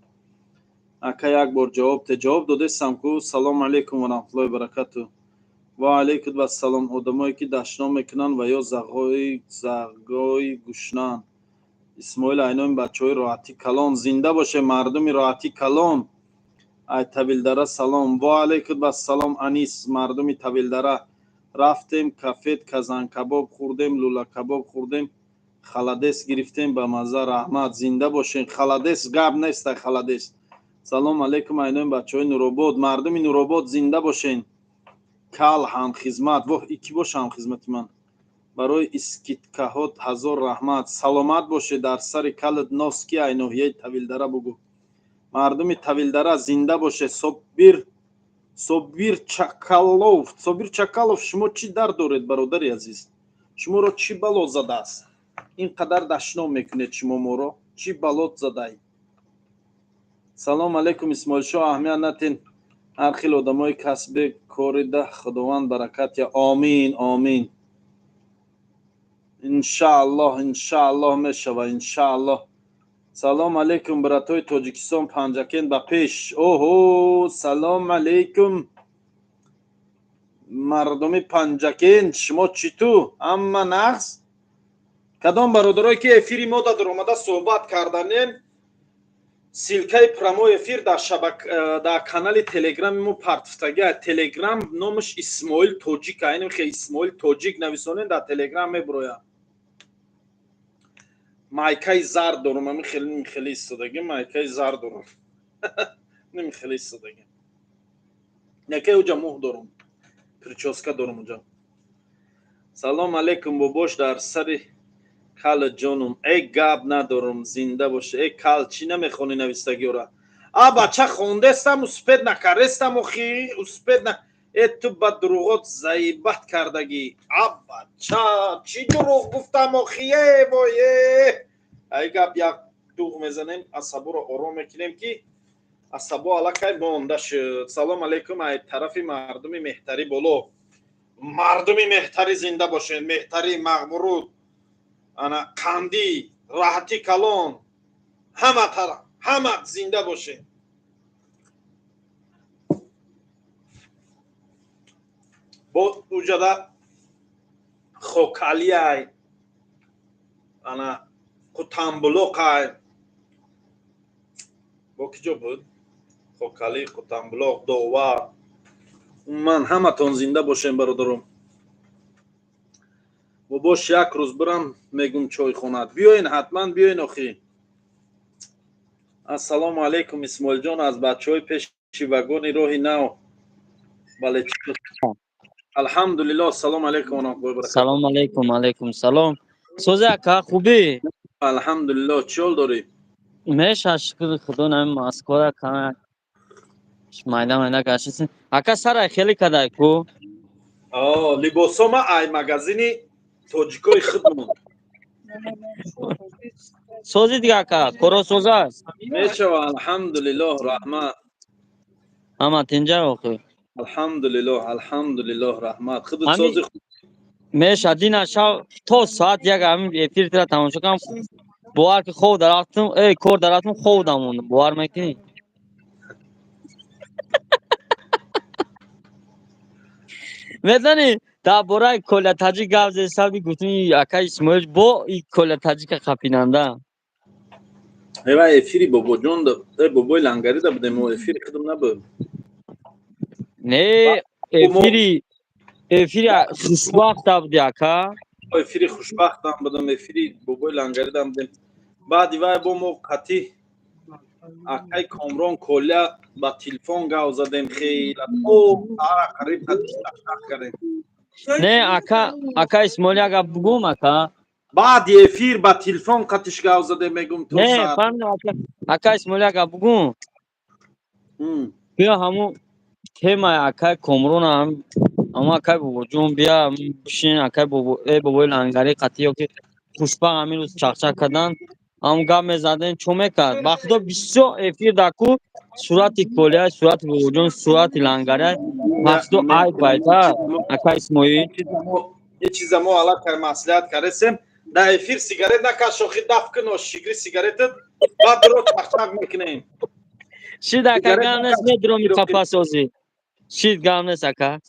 Ака, як бор ҷавоб те. Ҷавоб додестам ку. Салому алейкум ва раҳматуллоҳи баракату. Ва алейкум вассалом. Одамое ки дашном мекунанд ва ё зағои гушнанд. Исмоил, айноми бачаҳои Роҳатӣ калон, зинда боше, мардуми Роҳатӣ калон. Ай Тавилдара салом. Ва алейкум вассалом, Анис, мардуми Тавилдара. Рафтем кафет, казанкабоб хӯрдем, лӯлакабоб хӯрдем, холодец гирифтем, ба мазза, раҳмат, зинда бошен. Холодец гап нестай, холодец. Салом алейкум, айноми бачаҳои Нуробод, мардуми Нуробод, зинда бошен. Кал ҳамхизмат, воҳ, ики боша ҳамхизмати ман. Барои скидкаҳот ҳазор раҳмат, саломат бошед. Дар сари калат нос ки ай ноҳияи Тавилдара бугӯ. Мардуми Тавилдара, зинда бошед. Собир, Собир Чакалов, Собир Чакалов, шумо чӣ дард доред, бародари азиз? Шуморо чӣ бало задааст, ин қадар дашном мекунед шумо моро? Чӣ балот задай? Салом алейкум, Исмоилшоҳ. Аҳамият натен, ҳар хел одамои касбе корида, Худованд баракат я. Омин, омин, иншааллоҳ, иншааллоҳ мешава, иншааллоҳ. Салом алейкум, братои Тоҷикистон, Панҷакент ба пеш. Оҳо, салом алейкум, мардуми Панҷакент, шумо чӣ ту, ҳама нағз? Кадом бародарое ки эфири мо дар омада суҳбат карданем, ссылкаи прямой эфир дар шабак, дар канали Телеграми мо партфтага. Телеграм номаш Исмоил Тоҷик, айним хе Исмоил Тоҷик нависонем, дар Телеграм мебурояд. Майкаи зард дорум, ами хеле хеле истодагӣ, майкаи зард дорум, ними хеле истодагӣ, якай уҷа мӯҳ дорум, причёска дорум уҷа. Салом алейкум, бобош, дар сари кала ҷонум. Э, гап надорум, зинда боше. Э, кал, чӣ намехонӣ навистагиёра? А бача, хондестам, успеть накарестам, охи, успеть на. Э, ту ба дурӯғот заибат кардагӣ. А бача, чӣ дурӯғ гуфтам, охи? Е вой, е, ай гап як дуғ мезанем, асаборо ором мекунем, ки асабо аллакай монда шуд. Салом алейкум, ай тарафи мардуми Меҳтарӣ боло. Мардуми Меҳтарӣ, зинда бошед. Меҳтарӣ, Мағмуруд, ана Қандӣ, Раҳати калон, ҳама тараф, ҳама зинда бошед. Бо уҷада Хокалиай, ана Қутамбулоқай, бо ки ҷо буд? Хокалӣ, Қутамбулоқ, Довар, умуман ҳаматон зинда бошем, бародаром. Бобош, як рӯз бирам, мегум чойхонат. Биёен, ҳатман биёен, охи. Ассалому алайкум, Исмоилҷон, аз бачаҳои пеши вагони роҳи нав. Бале, алҳамдулиллоҳ. Ассалому алайкум ва раҳматуллоҳи ва баракатуҳ. Салом алейкум, алейкум салом. Сози, ака, хубӣ? Алҳамдулиллоҳ, чӣ ҳол дорӣ? Меша, шукри Худо, нами Москвара кама майда майда гаштисин. Ака, сарай хеле кадай ку? Либосома ай магазини Тоҷикои худмон. Сози дига ака, коро соза. Мешава, алҳамдулиллоҳ, раҳмат. Ҳама тинҷа охи. Алҳамдулиллоҳ, алҳамдулиллоҳ, раҳмат. Худат сози хуб. Меша дина шав то соат 1 ҳамин эфир тира тамошо кардам. Бовар ки хоб дарафтам, эй кор дарафтам, хоб дамондам. Бовар мекунӣ? Медонӣ дар бораи Коля Таҷик гап зесаби гуфтум ака Исмоил бо и Коля Таҷика қапинанда. Эва эфири бобоҷон да, бобои лангари да будем, эфири худам набуд. Не, эфири хушбахт да буди ака. Эфири хушбахтам будам, эфири бобои лангари да будем. Баъди вай бо мо қатӣ акай Комрон Коля ба телефон гав задем хела. О, ара қариб қатӣ шах кардем. Не, ака Исмоил ага бугум ака. Баъди эфир ба телефон қатиш гав задем мегум то Не, фаҳмидам ака. Ака Исмоил ага бугум. Биё ҳамун темаи акай Комрон ҳамун акай бобоҷон бия бишин акай бобо бобои лангари қатӣ ё ки хушбахт ҳамин рӯз чақчақ кардан. Ҳамун гап мезадем, чо мекард? Ба худо бисёр эфир даку сурати Колия, сурати бобоҷон, сурати лангари. Ба худо айб байда ака Исмоил. Е чиза мо аллакай маслиҳат кардесем. Дар эфир сигарет накаш, охи даф кун ошигри сигаретат, баъд дуро чақчақ мекунем. Шид ака, гап нест, медуроми қафасозӣ. Шид гап нест ака.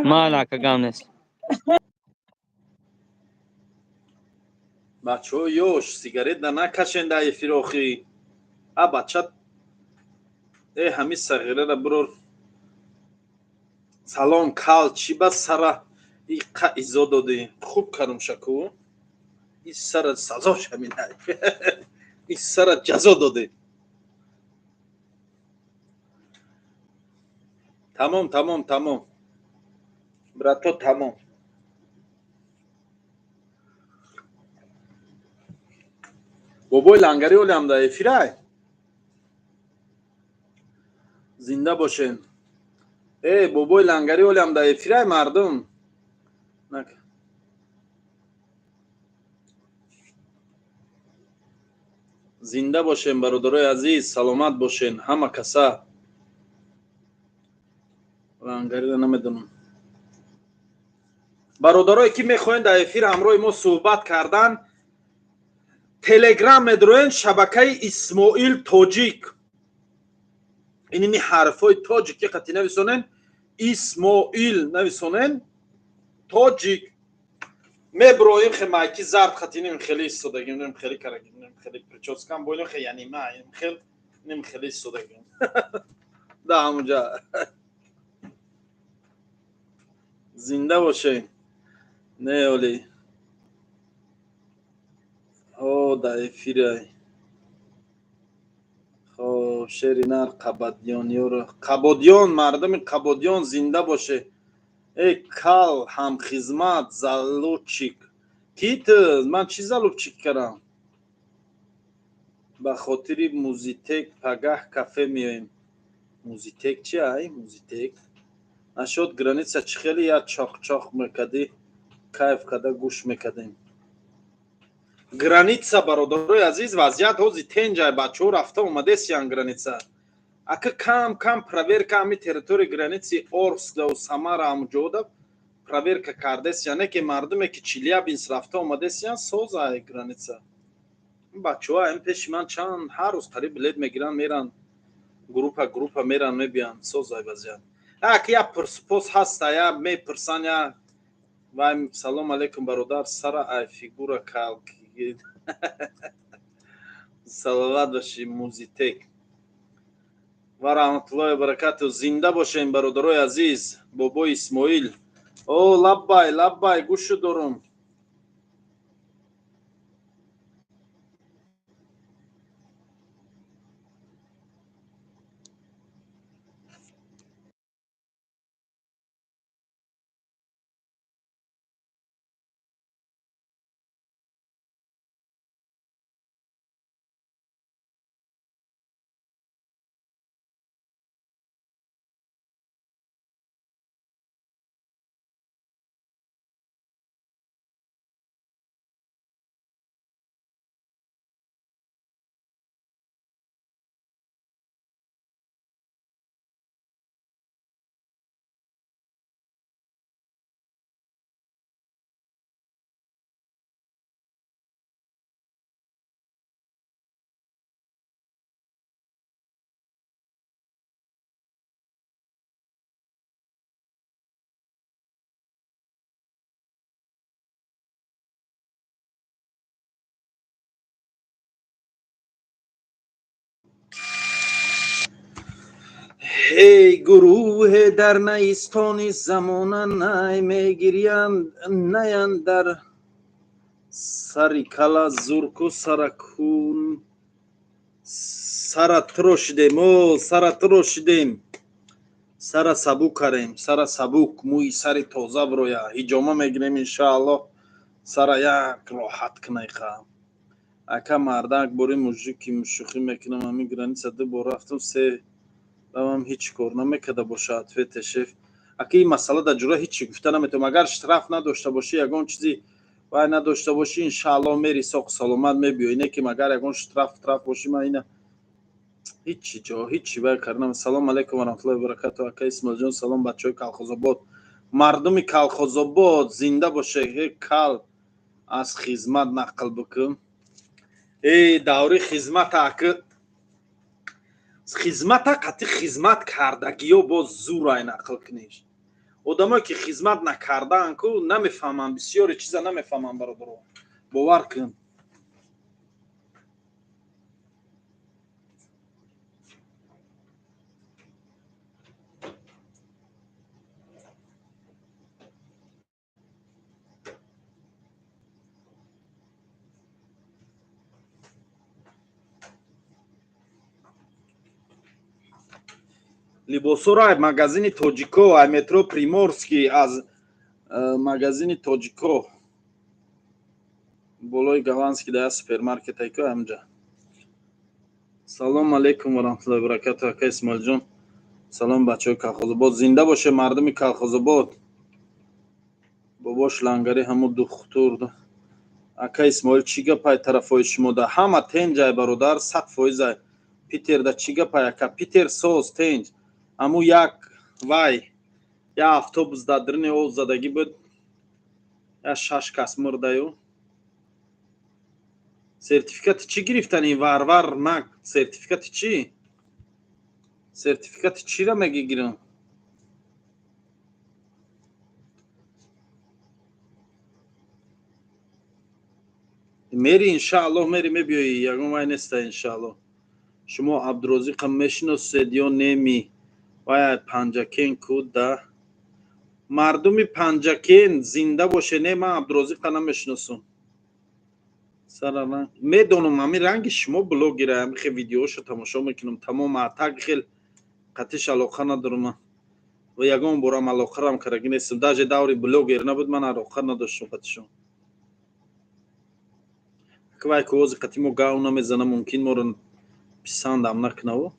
Мал ака гап нест. Бачаҳо ёш сигарет да накашен дар эфир охи. А бача э ҳамин сағирара бирор. Салом кал, чӣ ба сара иқа изо додӣ? Хуб кардум шаку. И сара сазош ҳаминай. И сара ҷазо додӣ. Тамом, тамом, тамом. Брато, тамом. Бобои лангари олам дар эфирай. Зинда бошен. Э, бобои лангари олам дар эфирай мардум. Зинда бошен бародарои азиз, саломат бошен ҳама каса. Лангариро намедонам. Бародарое ки мехоҳед дар эфир ҳамроҳи мо суҳбат кардан, Телеграм медроен шабакаи Исмоил Тоҷик. Инини ҳарфҳои тоҷики қати нависонен, Исмоил нависонен, Тоҷик. Меброим хе майки зард қати ним хеле истодагим, ним хеле карагим, ним хеле прическам бойлем хе, яъни ма ним хел, ним хеле истодагим. Да ҳамунҷа. Зинда бошед. Не оли. О, дар эфирай. Хоб, шери нар Қабадёнёро. Қабодён, мардуми Қабодён зинда боше. Эй кал, ҳамхизмат, залучик. Ки ту? Ман чӣ залучик кардам? Ба хотири музитек пагаҳ кафе меоем. Музитек чи ай? Музитек? Нашод граница чӣ хеле я чоқ-чоқ мекардӣ, кайф карда гӯш мекардем. Граница бародарои азиз, вазъият ҳози тенҷай, бачаҳо рафта омадесиян граница. Ака кам-кам проверка ҳами территорияи граници Орск ва Самара ҳамуҷода проверка кардесиян, не ки мардуме ки Челябинск рафта омадесиян созай граница. Бачаҳо ҳам пеши ман чанд ҳар рӯз қариб билет мегиранд, меранд, группа группа меранд, мебиёнд, созай вазъият. Ака я пурсупос ҳаста, я мепурсан, я вай салом алейкум бародар, сара ай фигура кал. Салават бошӣ музитек. Ва раҳматуллоҳи баракату. Зинда бошем бародарои азиз. Бобои Исмоил. О, лаббай, лаббай, гӯшу дорум. Ҳей, гурӯҳе дар наистони замона най мегириянд, наянд дар сари кала зурку саракун. Сара трошидем, о, сара трошидем, сара сабук карем, сара сабук, мӯи сари тоза бироя, ҳиҷома мегирем, иншааллоҳ, сара як роҳат кунайха. Ака, мардак бори мужики шӯхӣ мекунам, ҳамин граница ду бор рафтам, се равам, ҳеҷ кор намекарда боша. Ответе, шеф. Ака, ин масъала дар ҷура ҳеҷ чӣ гуфта наметавонам. Агар штраф надошта бошӣ, ягон чизи вай надошта бошӣ, иншааллоҳ мери, соқ саломат мебиёӣ. Не ки магар ягон штраф траф бошӣ, ман ина ҳичи ҷо ҳичи вай кардам. Салом алайкум ва раҳматуллоҳи ва баракату, ака Исмоилҷон. Салом, бачаҳои Калхозобод, мардуми Калхозобод зинда боше. Кал аз хизмат нақл бикун. Э, даври хизмата, ака, хизмата қати хизмат кардагиё боз зурай нақл куниш. Одамое ки хизмат накардаанд ку, намефаҳманд, бисёре чиза намефаҳманд, бародаро, бовар кун. Либосҳоро ай магазини Тоҷико, ай метро Приморский, аз магазини Тоҷико, болои Голландский да супермаркет айко ҳамҷа. Салом алейкум ва раҳматуллоҳи ва баракату, ака Исмоилҷон. Салом, бачаҳои Калхозобод, зинда боше мардуми Калхозобод. Бобош лангари ҳамо духтур. Ака Исмоил, чӣ гапай тарафҳои шумо да? Ҳама тенҷай, бародар, 100%-ай. Питерда чӣ гапай, ака? Питер соз, тенҷ. Аму як вай, як автобус дар даруни об задагӣ буд, як шаш кас мурдаю. Сертификати чӣ гирифтани, варвар нак? Сертификати чӣ? Сертификати чиро мегигирам? Мери, иншааллоҳ, мери, мебиёӣ, ягон вай неста, иншааллоҳ. Шумо Абдурозиқа мешиносед ё неми? Вай Панҷакен ку да. Мардуми Панҷакен зинда боше. Не, ман Абдурозиқа намешиносам. Сара медонам, ҳамин ранги шумо блогера, ҳамин хел видеошо тамошо мекунам, тамом. Атак хел қатиш алоқа надорам ва ягон борам алоқарам кардаги нестам. Даже даври блогер набуд, ман алоқа надоштам қатишон. Вай ковози қати мо гав намезана, мумкин моро писандам накунаву.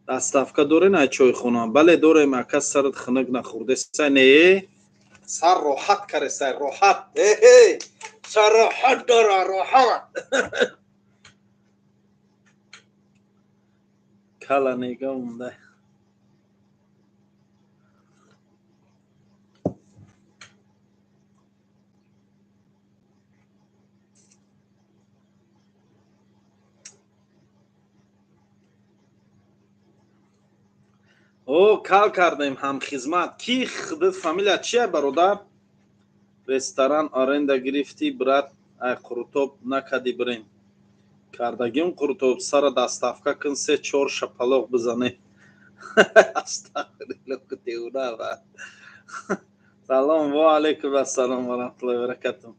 Доставка дорен ай чойхона? Бале, дорем, ака. Сарат хунук нахӯрдесай? Не, сар роҳат каресай, роҳат, сар роҳат дора, роҳат. Кала нега унда. О, кал кардем, ҳамхизмат. Ки худат фамилия чия, бародар? Ресторан аренда гирифтӣ, брат, ай қурутоб накади, бирем. Кардагим қурутоб, сара доставка кун, се чор шапалоқ бизане. Астағфируллоҳ. Салом, ва алайкум ассалом ва раҳматуллоҳи ва баракатуҳ.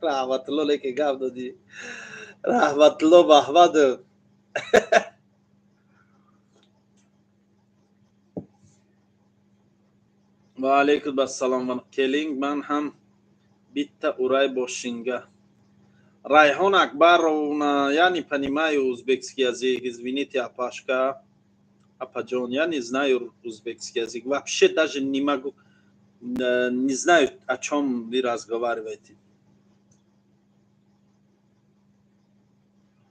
Раҳматулло, леки гап додӣ. Раҳматулло Маҳмадов. Ва алайкум ассалом. Келинг, ман ҳам bitta uray бошинга. Райҳон Акбаровна, я не понимаю узбекский язык, извините, апашка, апаҷон, я не знаю узбекский язык вообще, даже не могу, не знаю, о чем вы разговариваете.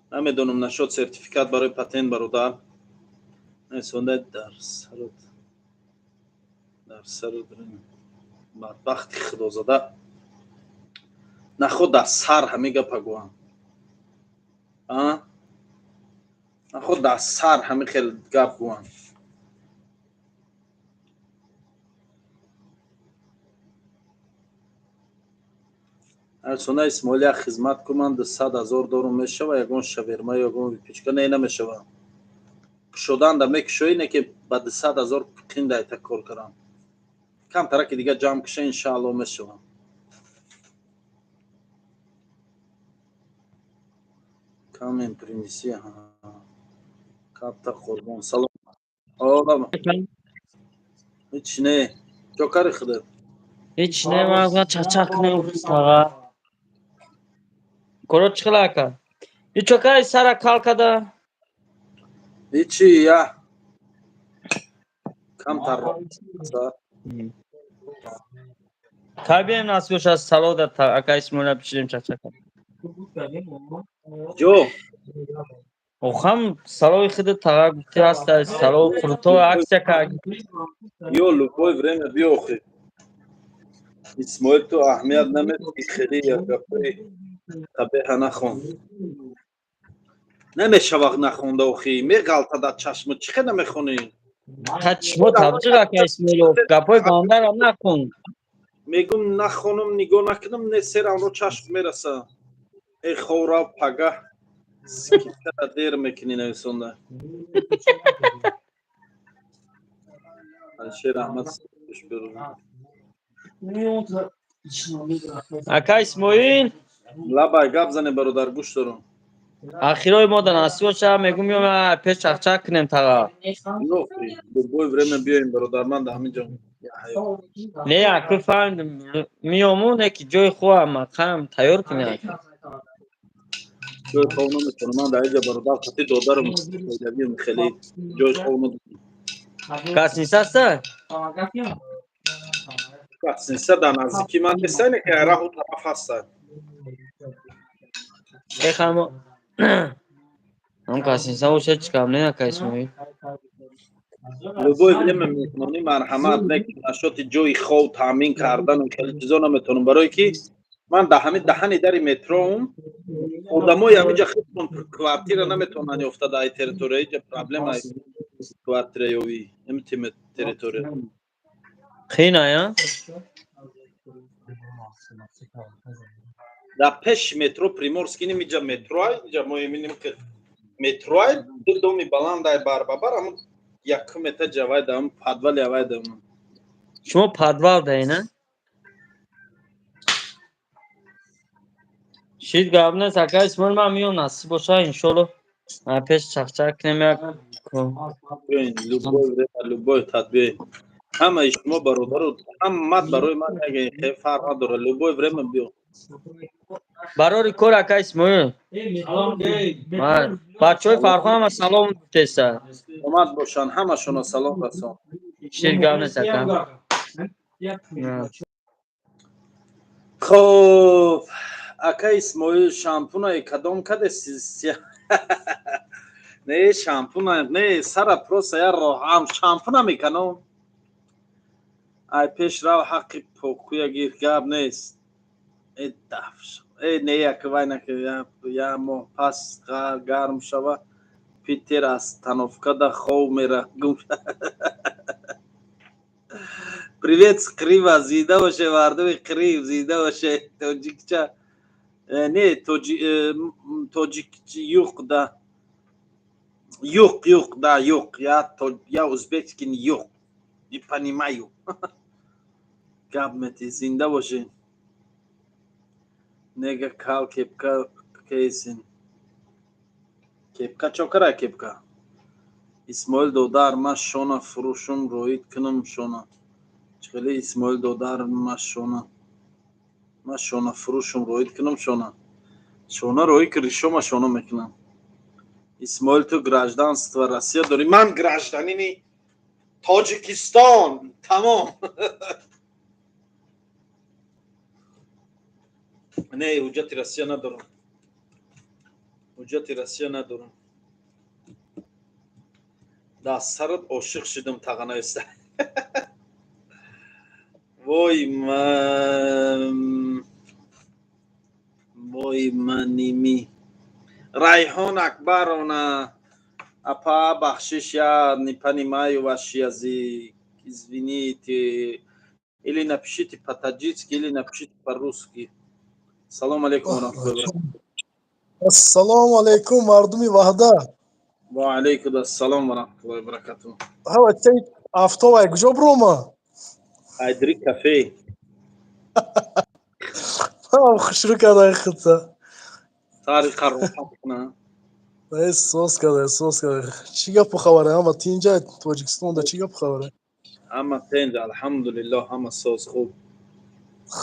Намедонам насчет сертификат барои патент, бародар. Дар сарот, дар сарот, бадбахти худозада, наход дар сар ҳами гапа гӯям, наход дар сар ҳами хел гап гӯям. Арсона Исмоил, як хизмат кун, ман 200 000 дорум, мешава ягон шаверма, ягон выпечка? Не, намешава. Кушоданда мекушоӣ, не ки ба 200 000 қиндайта кор кардам. Камтараки дига ҷамъ куша, иншаалло, мешавам. Камень принеси. Капта қурбон, салом. Ҳеч не, чо кари худат? Ҳеч не, ман чақчақ кунем, таға. Коро чӣ хела, ака? Ичо кари, сара кал када? Ҳечи, я камтар. Кай бием, насиб боша, салода, ака Исмоила, пиширем, чақчақ. Ҷо? Охам салои хида, таға, гуфти ҳаста сало қурто аксия кард. Ё, любое время биё охи. Исмоил, ту аҳамият намети, хеле гапои қабеҳа нахон. Намешавад нахонда охи, меғалта дар чашму, чӣ хел намехонӣ? Чашмо табҷиқ, ака Исмоилов, гапои гандарам накун. Мегум, нахонам, нигоҳ накунам, не, серамро чашм мераса. Э, ховра, пагаҳ скидкара дер мекунӣ, нависонда. Алишер Аҳмад. Ака Исмоил. Лабай, гап зане, бародар, гӯш дорам. Ахирои мо да насиб боша, мегум, меом пеш, чақчақ кунем, таға. Любое время биёем, бародар, ман да ҳамин ҷо. Не, аку фаҳмидем, меому, не ки ҷои хубам мақам тайёр кунем. Ҷои хоб наметавонам ман дар инҷа, бародар, қати додарам хеле ҷои хоб надорам. Гостиница аста? Гостиница дар наздики ман неста, не ки раҳу тараф ҳаста. Эхамо ҳам гостиница боша, чӣ кам не, ака Исмоил. Любое время меҳмонӣ, марҳамат, не ки нашоти ҷои хоб таъмин кардану хеле чизо наметавонам, барое ки ман дар ҳамин даҳани дари метроум. Одамои ҳаминҷа худшон квартира наметавонанд ёфта дар территория. Иҷа проблема квартираёвӣ ами территория. Қиная. Дар пеши метро Приморский ним, иҷа метроай, иҷа мо мебинем, ки метроай, ду доми баландай барбабар, ҳамун якум этажи авай, дар ҳамун подвали авай дар. Шумо подвал даина? Шид, гап нест, ака Исмоил, ман меом, насиб боша, иншолло, пеш чақчақ кунем як. Любое время, любой тат биёед. Ҳамаи шумо, бародару, ҳамат барои ман як фарқ надорад, любое время биё. Барори кор, ака Исмоил, бачаҳои Фархон ҳама салом гуфтеса. Омад бошанд, ҳамашонро салом расон. Шид, гап нест, ака. Хоб, ака Исмоил, шампунаи кадом каде? Не, шампуна не, сара просто я роҳам шампуна меканам. Ай, пеш рав, ҳаққи покуя гир, гап нест. Э, дафш, э, не, як вай нака, я моҳ пас гарм шава, Питер остановкада хов мера гум. Привет с Крыма, зинда боше, мардуми Крым, зинда боше, тоҷикча. Не, тоҷик юқ да. Юқ, юқ, да, юқ. Я узбекский юқ. Не понимаю. Гап мети, зинда бошед. Нега кал кепка кейсин. Кепка чокара кепка. Исмоил додар, ман шона фурӯшум, роид кунам шона. Чӣ хеле, Исмоил додар, ман шона. Ман шона фурӯшум, роид кунам шона. Шона роӣ ки ришома шона мекунам. Исмоил, ту гражданство Россия дорӣ? Ман гражданини Тоҷикистон, тамом. Не, ҳуҷҷати Россия надорам, ҳуҷҷати Россия надорам. Дар сарат ошиқ шудам, тағанаиста. Вой, вой, маними Райҳон Акбаровна, апа, бахшиш, я не понимаю ваш язык, извините, или напишите по-таджикски, или напишите по-русски. Салом алейкум ва раҳматуллоҳи. Ассалому алайкум, мардуми Ваҳдат. Ва алайкум ассалом ва раҳматуллоҳи ва баракатуҳ. Ҳава чай афтовай куҷо бирома? Айдри кафе. Хушрӯ кардай худта. Тариқа роҳат куна. Соз кардай, соз кардай. Чӣ гапу хабаре? Ҳама тинҷа Тоҷикистонда чӣ гапу хабаре? Ҳама тинҷ, алҳамдулиллоҳ, ҳама соз хуб.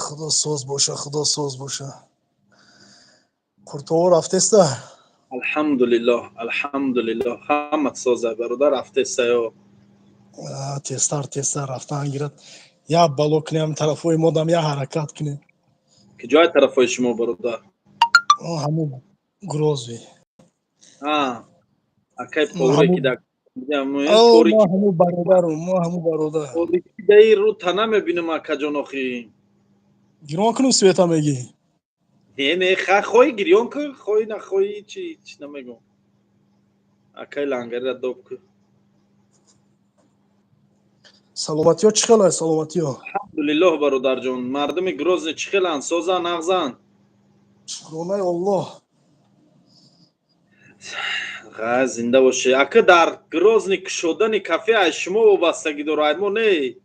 Худо соз боша, худо соз боша. Қуртово рафтеста? Алҳамдулиллоҳ, алҳамдулиллоҳ, ҳама соза бародар, рафтестаё. Тезтар, тезтар рафтан гирад. Я бало кунем тарафҳои модам, я ҳаракат кунем. Ки ҷои тарафҳои шумо бародар? Ҳамун Грозный. Акай повре ки дар мо ҳамун бародару, мо ҳамун бародар. Даи рӯ та намебинам, акаҷон, охи. Гирён кунум света мегӣ? Не, не, хоҳӣ гирён кун, хоҳӣ нахоҳӣ, чи чи намегӯм. Акай лангарира доб кун. Саломатиё чӣ хел аст, саломатиё? Алҳамдулиллоҳ, бародарҷон. Мардуми Грозный чӣ хеланд, созанд, нағзанд? Шукронаи Аллоҳ. Ға, зинда бошед. Ака, дар Грозный кушодани кафе аз шумо вобастагӣ дорад, мо не.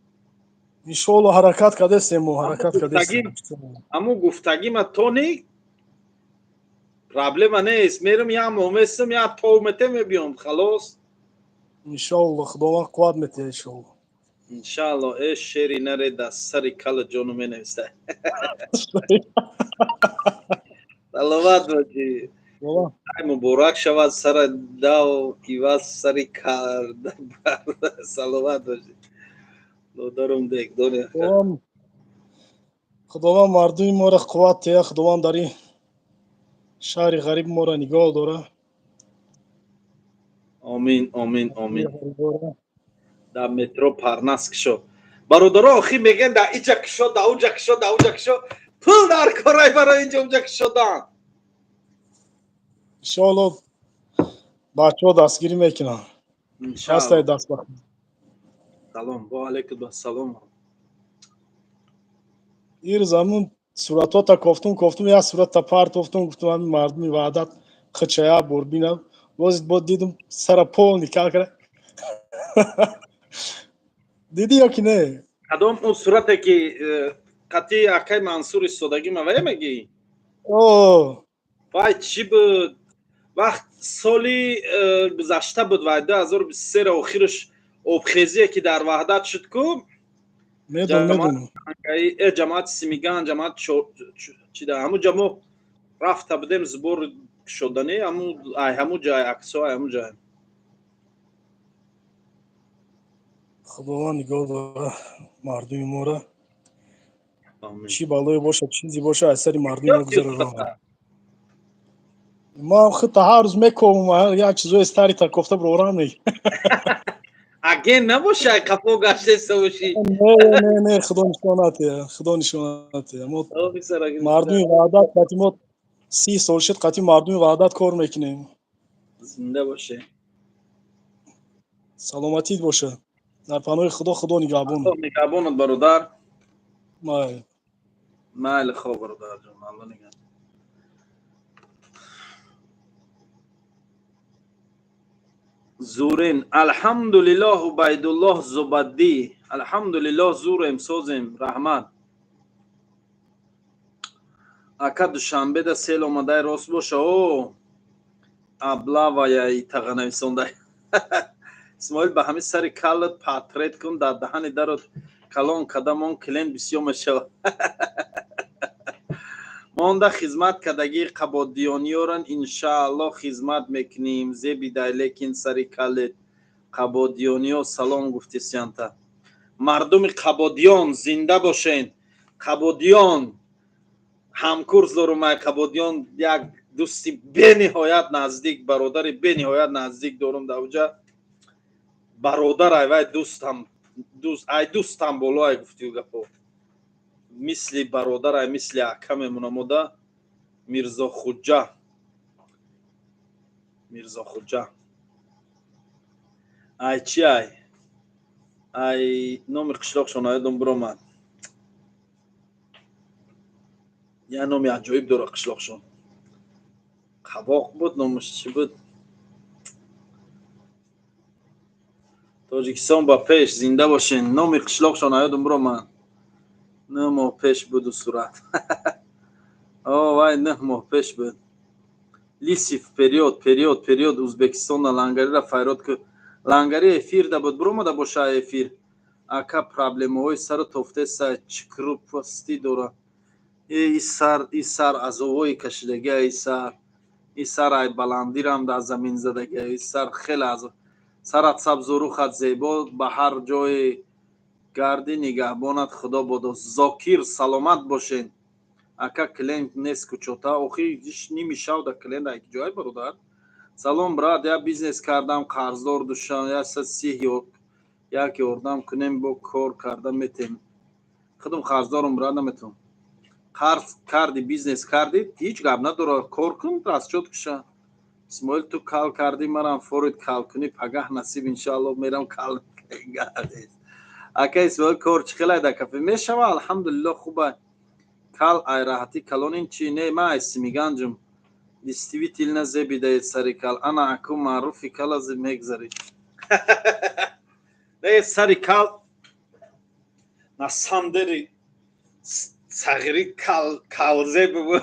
Иншоалло, ҳаракат кардастем мо, ҳаракат кардастем. Ҳамун гуфтагима то ни проблема нест. Мерам, як моҳ местам, як тов мете, мебиём, халос. Иншоалло, Худованд қувват метиҳад, иншоалло. Иншаалло. Э, шери наре дар сари кала ҷону менависта. Саломат бошӣ. Муборак шавад, сара дав иваз сари карда. Саломат бошӣ. Додарум декдони. Худованд мардуми моро қувват тея, Худованд дар ин шаҳри ғариб моро нигоҳ дора. Омин, омин, омин. Дар метро Парнас кишо. Бародаро, охи мегӯянд дар иҷа кишо, дар уҷа кишо, дар уҷа кишо. Пул дар корай барои инҷа уҷа кишодан. Иншоалло, бачаҳо дастгирӣ мекунанд. Ҳастай даст ба. Салом, ва алайкум ассалом. Ирӯз ҳамун суратҳота кофтум, кофтум, як суратта партофтум, гуфтум ҳамин мардуми Ваҳдат хича як бор бинам. Боз бо дидум сара полный кал кара. Дидӣ ё ки не? Кадом, он сурате ки қатъи акай Мансур истодагӣ мавая мегӣ? О. Вай чӣ буд? Вақт соли гузашта буд, вай 2023 охираш обхезие ки дар Ваҳдат шуд ку. Медонам, медонам. Ҷамоати Симиган, ҷамоат чида, ҳамун ҷа мо рафта будем сбор шуданӣ, ҳамун ай ҳамун ҷай аксо, ай ҳамун ҷай. Худованд нигоҳ дора мардуми моро. Чӣ балое бошад, чизе бошад, аз сари мардуми мо гузара. Ман худта ҳар рӯз мековам, як чизои старита кофта бирорам мег. Аген набоши, ай қафо гаштеста бошӣ. Не, не, не, худо нишонате, худо нишонате. Мо мардуми Ваҳдат қати мо 30 сол шуд, қати мардуми Ваҳдат кор мекунем. Зинда боше. Саломатит боша. Дар паноҳи Худо, Худо нигаҳбон. Нигаҳбонат, бародар. Майли. Майли, хоб, бародарҷон, Алло нигаҳ. Зурин, алҳамдулиллоҳ, Убайдуллоҳ Зубаддӣ, алҳамдулиллоҳ, зурем, созем, раҳмат. Ака, Душанбеда сел омадай, рост боша? О, аблавая итаға нависондай. Исмоил, ба ҳамин сари калат портрет кун, дар даҳани дарот калон кадамон клиент бисёр мешавад. Монда хизмат кардагии қабодиёниёран, иншааллоҳ, хизмат мекунем. Зебидай, лекин сари калет қабодиёниё салом гуфтисянта. Мардуми Қабодиён зинда бошен. Қабодиён ҳамкурс дорум, ай Қабодиён як дӯсти бениҳоят наздик, бародари бениҳоят наздик дорум дар уҷа. Бародар ай вай дӯстам, дӯст ай дӯстам боло ай гуфтию гапо. Мисли бародар ай, мисли ака мемонамода. Мирзо Хуҷа, Мирзо Хуҷа. Ай чи ай? Ай номи қишлоқшон аёдам биромад. Я номи аҷоиб дора қишлоқшон. Қабоқ буд номаш, чӣ буд? Тоҷикистон ба пеш, зинда бошен. Номи қишлоқшон аёдум биромад. 9 моҳ пеш буду сурат. О вай, 9 моҳ пеш буд. Лиси, вперёд, вперёд, вперёд! Узбекистона лангарира файрод ку. Лангари эфирда буд, биромада боша эфир. Ака, проблемаҳои сару тофтеса, чӣ крупастӣ дора и сар, и сар азовҳои кашидагия, и сар, и сар ай баландирам дар замин задагия, и сар хеле азоб. Сарат сабзу, рухат зебо, ба ҳар ҷое гардӣ нигаҳбонат Худо бодо. Зокир, саломат бошед. Ака, клиент нест кучота охи ними шав да клиент ай ҷой, бародар. Салом, брат, я бизнес кардам, қарздор душам, 130 як ёрдам кунем, бо кор карда метем. Худам қарздорум, брат, наметавонам. Қарз карди, бизнес кардӣ, ҳеҷ гап надора, кор кун, расчёт куша. Исмоил, ту кал кардӣ, марам форид кал кунӣ, пагаҳ насиб, иншоалло, мерам кал. Ака Исмоил, кор чӣ хелай дар кафе мешава? Алҳамдулилло, хуба. Кал ай раҳатӣ калонин чи не, ман ай Симиганҷум. Действительно зебидаед сари кал. Ана аку маъруфи кала мегзарӣ. Не, сари кал на самом деле сағири кал калзе бубу,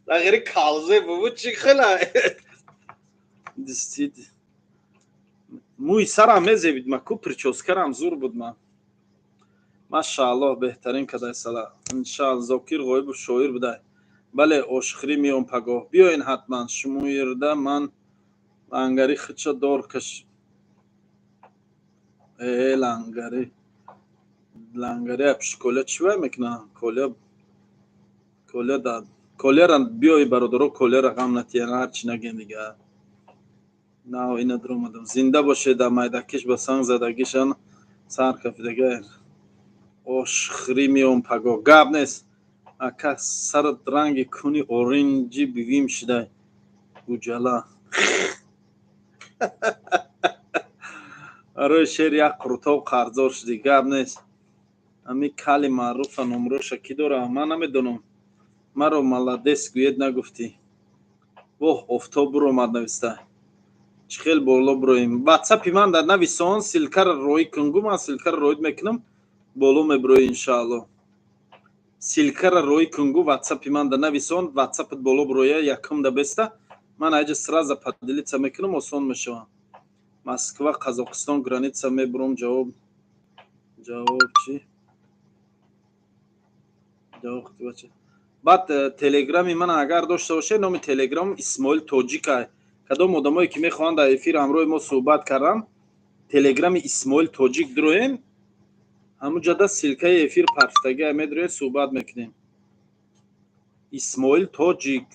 сағири калзе бубу, чӣ хела действительно мӯи сарам мезебид, ма ку причёскарам зур буд. Ма, машааллоҳ, беҳтарин кадай сала, иншаалло. Зокир Ғоибов шоир будай. Бале, ошхӯрӣ меом пагоҳ, биёен ҳатман. Шумоирда ман лангари хича дор каш. Э, лангари, лангари апши Коля чӣ вай мекуна? Коля, Коля да, Коляра биёи, бародаро, Коляра ғам натиҳен, ҳарчи наген дига. Нав ина дуромадам. Зинда бошед. Да майдакиш ба санг задагишан сар кафидага. Ошхӯрӣ меом пагоҳ, гап нест. Ака, сарат ранги куни оринҷи бивим шидай, гуҷала. Барои шер як қурутоб қарздор шудӣ, гап нест. Ами кали маъруфа номроша кӣ дора? Ман намедонам. Маро молодец гӯед нагуфтӣ. Воҳ, офтоб буромад, нависта. Чӣ хел боло бироем? Ватсапи ман дар нависон, ссылкара роӣ кунгу, ман ссылкара роид мекунам, боло мебироӣ, иншаалло. Ссылкара роӣ кунгу, ватсапи ман дар нависон, ватсапат боло бироя, якум да беста, ман айҷа сразу поделиться мекунам, осон мешавам. Москва, Қазоқистон граница мебурам. Ҷавоб, ҷавоб чӣ? Ҷавоб. Баъд телеграми ман агар дошта бошед, номи телеграм Исмоил Тоҷика. Кадом одамое ки мехоҳанд дар эфир ҳамроҳи мо суҳбат кардан, телеграми Исмоил Тоҷик дуроем, ҳамуҷада ссылкаи эфир парфтагия, медуроед, суҳбат мекунем. Исмоил Тоҷик.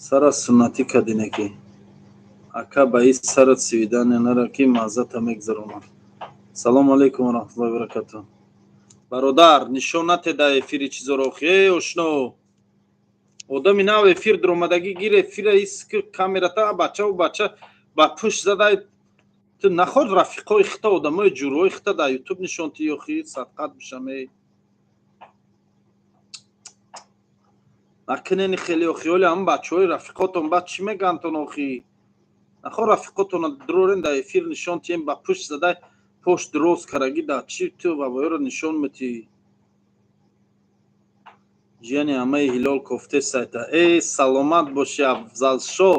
Сара суннатӣ кардине ки, ака, ба ин сарат свидания нара, ки маззата мегзаронам. Салому алайкум ва раҳматуллоҳи баракату. Бародар, нишон нате дар эфири чизоро охи. Э, ошно, одами нав эфир дуромадагӣ, гир эфира иск камерата, бачаву бача ба пушт задай. Ту наход рафиқои хита, одамои ҷурҳои хита дар Ютуб нишон ти охи, садқат бишам. Э, накунени хеле охи. Оли ҳама бачаҳои рафиқотон баъд чӣ мегӯяндтон охи? Нахо рафиқотона дурорен дар эфир нишон тием, ба пушт задай, пош дроз карагӣ, дар чӣ ту вавоёро нишон метиҳӣ? Ҷияни амаи Ҳилол кофте сайта. Э, саломат бошӣ, Афзалшо,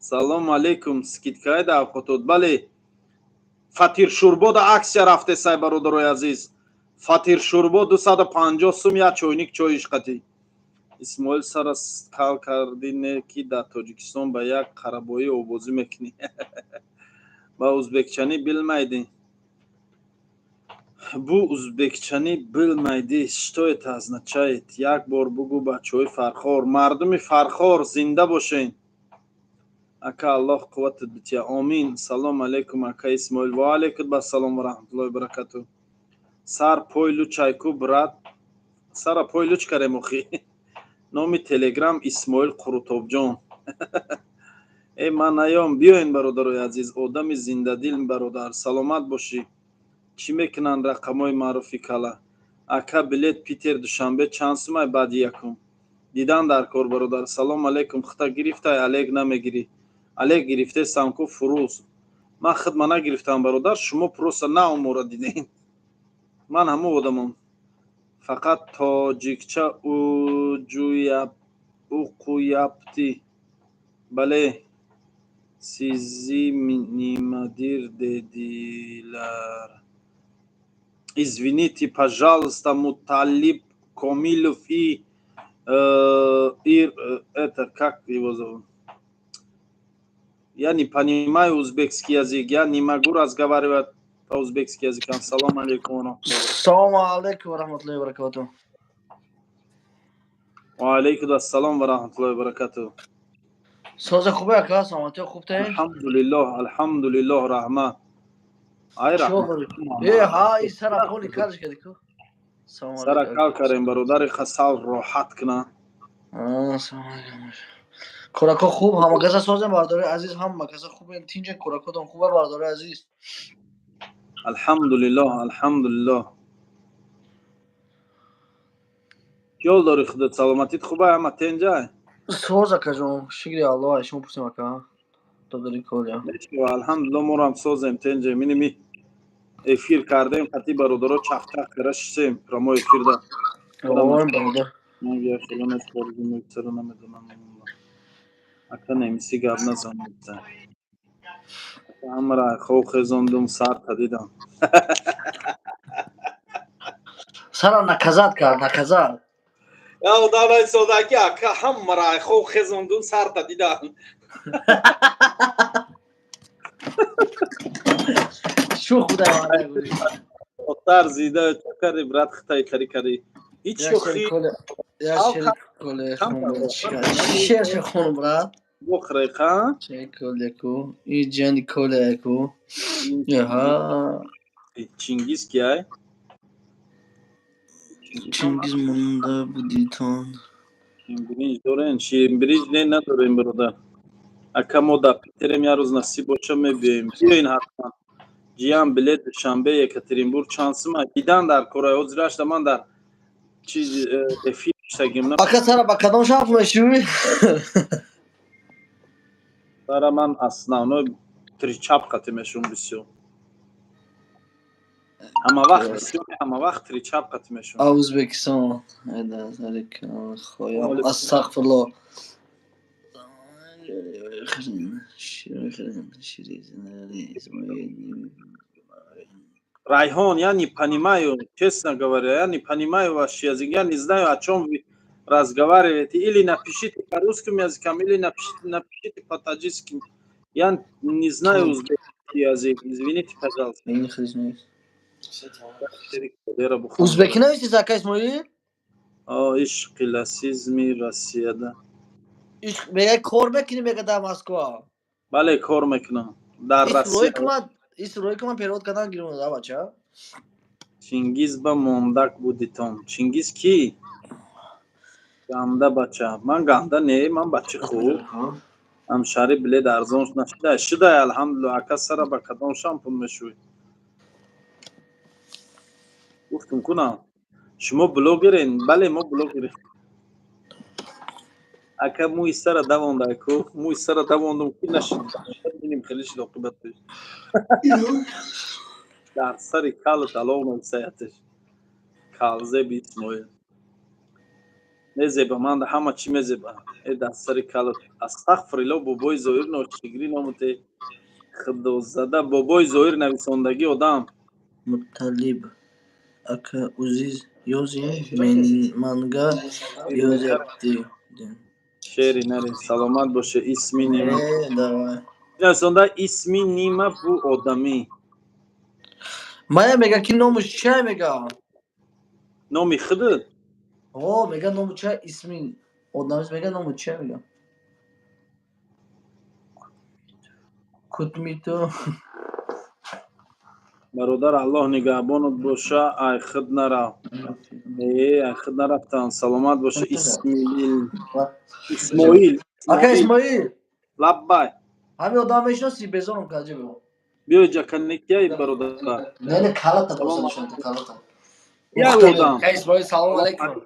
салому алейкум. Скидкаи дар авқотот? Бале, фатиршӯрбода акция рафте сай, бародарои азиз. Фатиршӯрбо 250 сум, як чойник чои ишқатӣ. Исмоил, сара кал кардӣ, не ки дар Тоҷикистон ба як қарабоӣ обозӣ мекунӣ. Ба узбекчанӣ билмайдӣ, бу узбекчанӣ билмайдӣ, что это означает? Як бор бугӯ, бачаҳои Фархор, мардуми Фархор зинда бошен. Ака, Аллоҳ қувватат бития, омин. Салом алейкум, ака Исмоил. Ва алейкум ассалом ва раҳматуллоҳи баракату. Сар пой лучайку, брат, сара пой луч карем охи. Номи Телеграм Исмоил Қурутобҷон. Э, ман наём, биёен, бародарои азиз. Одами зиндадил, бародар, саломат бошӣ. Чӣ мекунанд рақамҳои маъруфи кала? Ака, билет Питер Душанбе чанд сумай баъди якум? Дидан дар кор, бародар. Салом алейкум. Хита гирифтай, Олег намегирӣ? Олег гирифтесам ку, фурӯз ман хидма нагирифтам, бародар. Шумо просто на умора дидем, ман ҳамон одамам, фақат тоҷикча уқуяпти. Бале, сизи нимадир дедилар. Извините, пожалуйста, Муталиб Комилов и это, как его зовут, я не понимаю узбекский язык, я не могу разговаривать по узбекски языкам. Салом алейкум. Салому алейкум ва раҳматуллоҳи ва баракатуҳ. Ва алейкум ассалом ва раҳматуллоҳи ва баракатуҳ. Соза, хубе, ака, саломатиё хуб те? Алҳамдулиллоҳ, алҳамдулиллоҳ, раҳмат. Ай, раҳмат. Э, ҳа, и сара поли калш кади ку. Салом. Сара кал карем, бародари, хасал роҳат кина. Салом алейкум. Корако хуб, ҳама каса созем, бародари азиз, ҳама каса хубен, тинҷен, коракотон хубе, бародари азиз? Алҳамдулиллоҳ, алҳамдулиллоҳ. Ёл дори худат, саломатит хуба, ҳама тенҷай? Соз, акаҷон, шукри Аллоҳ, шумо пурсем, ака. Додари коля. Алҳамдулиллоҳ, морам созем, тенҷем. Иними эфир кардем, хати бародаро чахчах кара шишем прямой эфирда. Ой, бародар. Ман намедонам. Ака, немиси гап назан. Ҳамара хов хезондум, сар дидам. Сара наказать кард, наказать. Одамай содаки, ака, ҳамара хов хезондум, сарта дидам. Шух буда. Отар зида чакари, брат, хитай кари кари. Ҳеҷ шӯхӣ. Шерше хун, брат. Бохреқа. Колеку. И ҷани колеку. Яҳа. Чингиз кияй? Чингиз монда будитон. Шимбиринҷ дорен? Шимбиринҷ не, надорем, бародар. Ака, мо дар Питерем, як рӯз насиб боша, мебиёем. Биёин ҳатман. Ҷиян, билет Душанбе Екатеринбург чанд сума? Дидан дар кораи ҳозирашда, ман дар чиз эфир иштагим. Ака, сара ба кадом шаҳр мешавӣ? Сара ман основной тричап қати мешавам бисёр. Ҳама вақт бисёр, ҳама вақт тричап қати мешавам. А Узбекистон. Астағфируллоҳ. Райхон, я не понимаю, честно говоря, я не понимаю ваш язык, я не знаю, о чем вы разговариваете. Или напишите по русским языкам, или напишите по таджикским. Я не знаю узбекский язык, извините, пожалуйста. Узбеки нависед, ака Исмоил? Ишқи ласизми Россияда. Ишқ мега, кор мекунӣ, мега, дар Москва. Бале, кор мекунам. Дар Россия. Ис рӯи ки ман перевод кардан гирифтам, да, бача? Чингиз ба мондак будитон. Чингиз ки? Ганда бача. Ман ганда не, ман бачи хуб. Ҳамшари, билет арзон нашуда. Шудай, алҳамдулиллоҳ. Ака, сара ба кадом шампун мешӯй? Гуфтум кунам. Шумо блогерен? Бале, мо блогерем. Ака, мӯи сара давонда ку, мӯи сара давондум ки нашид. Бинем, хеле шид оқибаташ. Дар сари калат алов нависаяташ. Калзеби Исмоил. Мезеба, ман ҳама чӣ мезеба. Э, дар сари калат. Астағфириллоҳ, бобои Зоир ношигрӣ номуте. Худозада, бобои Зоир нависондагӣ одам. Муталиб ака, узиз. Ёзи манга ёзябди. Шери нари, саломат боше, исми нима. Э, давай. Инасонда исми нима бу одамӣ. Мая мега, ки номуш чия мега? Номи худат? О, мега, ному чия, исми одамис мега, ному чия мега. Кутмиту. Бародар, Аллоҳ нигаҳбонат боша, ай худ нарав. Э, ай худ нарафтан, саломат боша, Исмоил. Исмоил. Ака Исмоил. Лаббай. Ҳами одам мешиноси, безорам каҷа бо. Биё ҷаканекияи, бародар. Не, не, калата просто нишонта, калата. Як одам. Ака Исмоил, салом алейкум.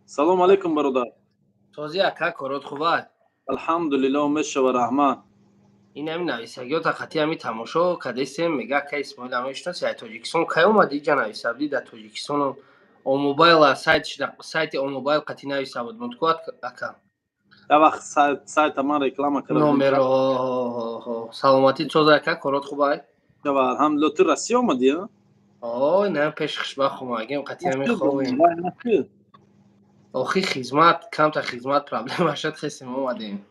Салом алейкум, бародар. Този, ака, корот хуба? Алҳамдулиллоҳ, мешава, раҳмат. Ин ҳами нависагиёта қати ҳами тамошо кадесем, мега, ака Исмоил ҳама мешиноси, ай Тоҷикистон кай омади, иҷа нависабди, дар Тоҷикистону Омобайл, сайти Омобайл қати нависа буд мутку, ака. Я вақт сайта ман реклама кардам. Номеро. Саломатӣ соза, ака, корот хубай? Шава, алҳамдулиллоҳ. Ту Россия омадӣ, а? Ой, на, пеш хушбахт омагем, қати ҳами хобем. Охи, хизмат камта, хизмат проблема шад, хесем, омадем.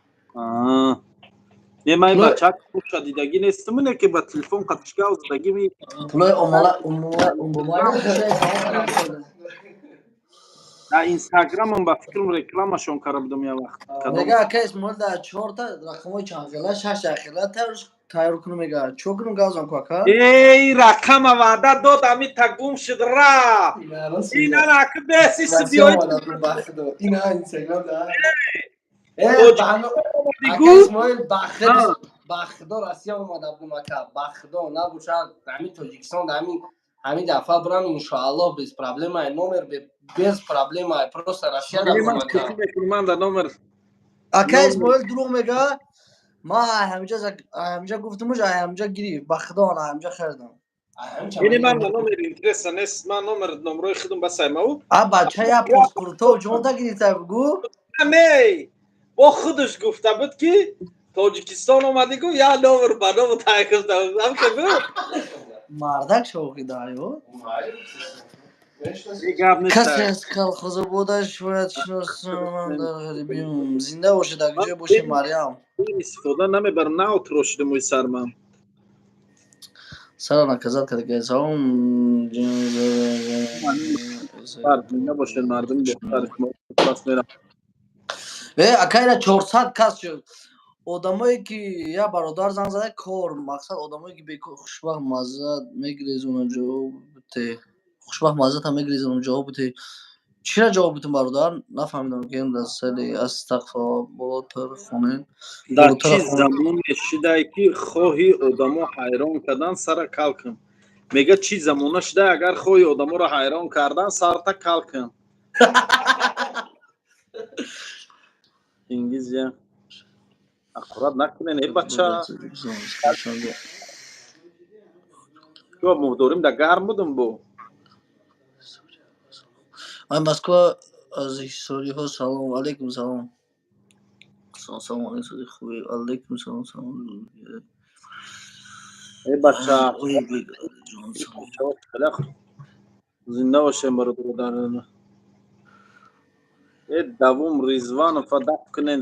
Не, ман бачак хуша дидагӣ нестам, не, ки ба телефон қатишгав задагӣ ми. Пулои омала умумай. Дар Инстаграмам, ба фикрам, рекламашон карда будам як вақт. Мега, ака Исмоил, дар чорта рақамҳои чандхела, шаш хела тайёр кунум, мега. Чо кунум, гавзам ку, ака? Эй, рақама ваъда дод, ами та гум шуд, рафт. Ина ака беси сибиёи. Ина Инстаграм да. Ака Исмоил, бахудо, Россия омада будум, ака, бахудо набошад, ҳамин Тоҷикистон ҳамин дафъа бирам, иншоаллоҳ, без проблема, номер без проблема, просто Россия. Ман дар номер. Ака Исмоил дурӯғ мега, ман ҳаминҷа гуфтумуш, ҳаминҷа гирифт, ба худо, ҳаминҷа хардам. Ини ман дар номер интереса нест, ман номер номрои худум басаймау. А бача я паспортов ҷонта гирифта, бугу. Не, бо худаш гуфта буд, ки Тоҷикистон омадӣ, гуфт, як номер ба ному тай карда. Мардак шоқи дарё. Касе аз колхозобода шояд шиносам, дар ғарибиам. Зинда бошед, дар куҷо бошед, Марьям. Истифода намебарам, на отрошида мӯи сармам. Сара наказат карда. Салом. Зинда бошед, мардуми бохтар. Э, ака, ина 400 кас шуд. Одамое ки я бародар занг зада, кор мақсад, одамое ки бекор, хушбахт маззат мегирезонам, ҷавоб бите. Хушбахт маззатам мегирезонам, ҷавоб бите. Чира ҷавоб битум, бародар? Нафаҳмидам, ки дар сали астағфируллоҳ, болотар хонен. Дар чӣ замоне шидае, ки хоҳи одамо ҳайрон кардан, сара кал кун, мега. Чӣ замона шида, агар хоҳи одаморо ҳайрон кардан, сарта кал кун. Чингизя, аккурат накунен, э бача. Ё муҳдорим, да гарм будум бо. Ай Москва аз ҳисориҳо, салом алейкум, салом. Салом алейкум, сози хуби, алейкум салом, салом. Э бача. Зинда бошем, бародар. Э, давум Ризванов даф кунен,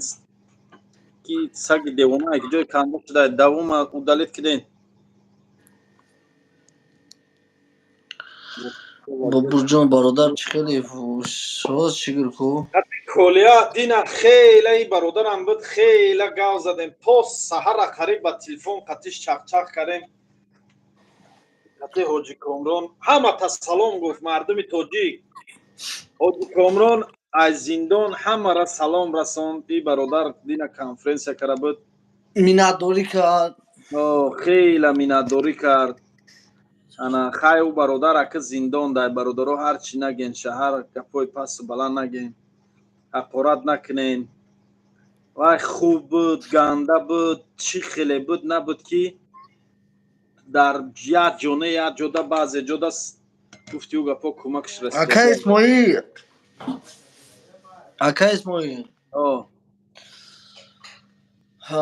ки саги девона, ки ҷои канда шуда, давума удалить кунен. Бобурҷон, бародар, чӣ хеле соз, шукр ку. Колия дина хеле бародарам буд, хеле гав задем, то саҳара қариб ба телефон қатиш чақчақ кардем. Қати Ҳоҷи Комрон ҳамата салом гуфт, мардуми тоҷик. Ҳоҷи Комрон аз зиндон ҳамара салом расонд. И бародар дина конференсия карда буд. Миннатдорӣ кард. Хеле миннатдорӣ кард. Ана хай, ӯ бародар ака зиндон дай, бародаро, ҳарчи наген, шаҳар гапҳои пасту баланд наген, ҳақорат накунен. Вай хуб буд, ганда буд, чӣ хеле буд, набуд, ки дар як ҷо не, як ҷода, баъзе ҷода гуфти ӯ гапҳо кӯмакш расид. Ака Исмоил, ака Исмоил,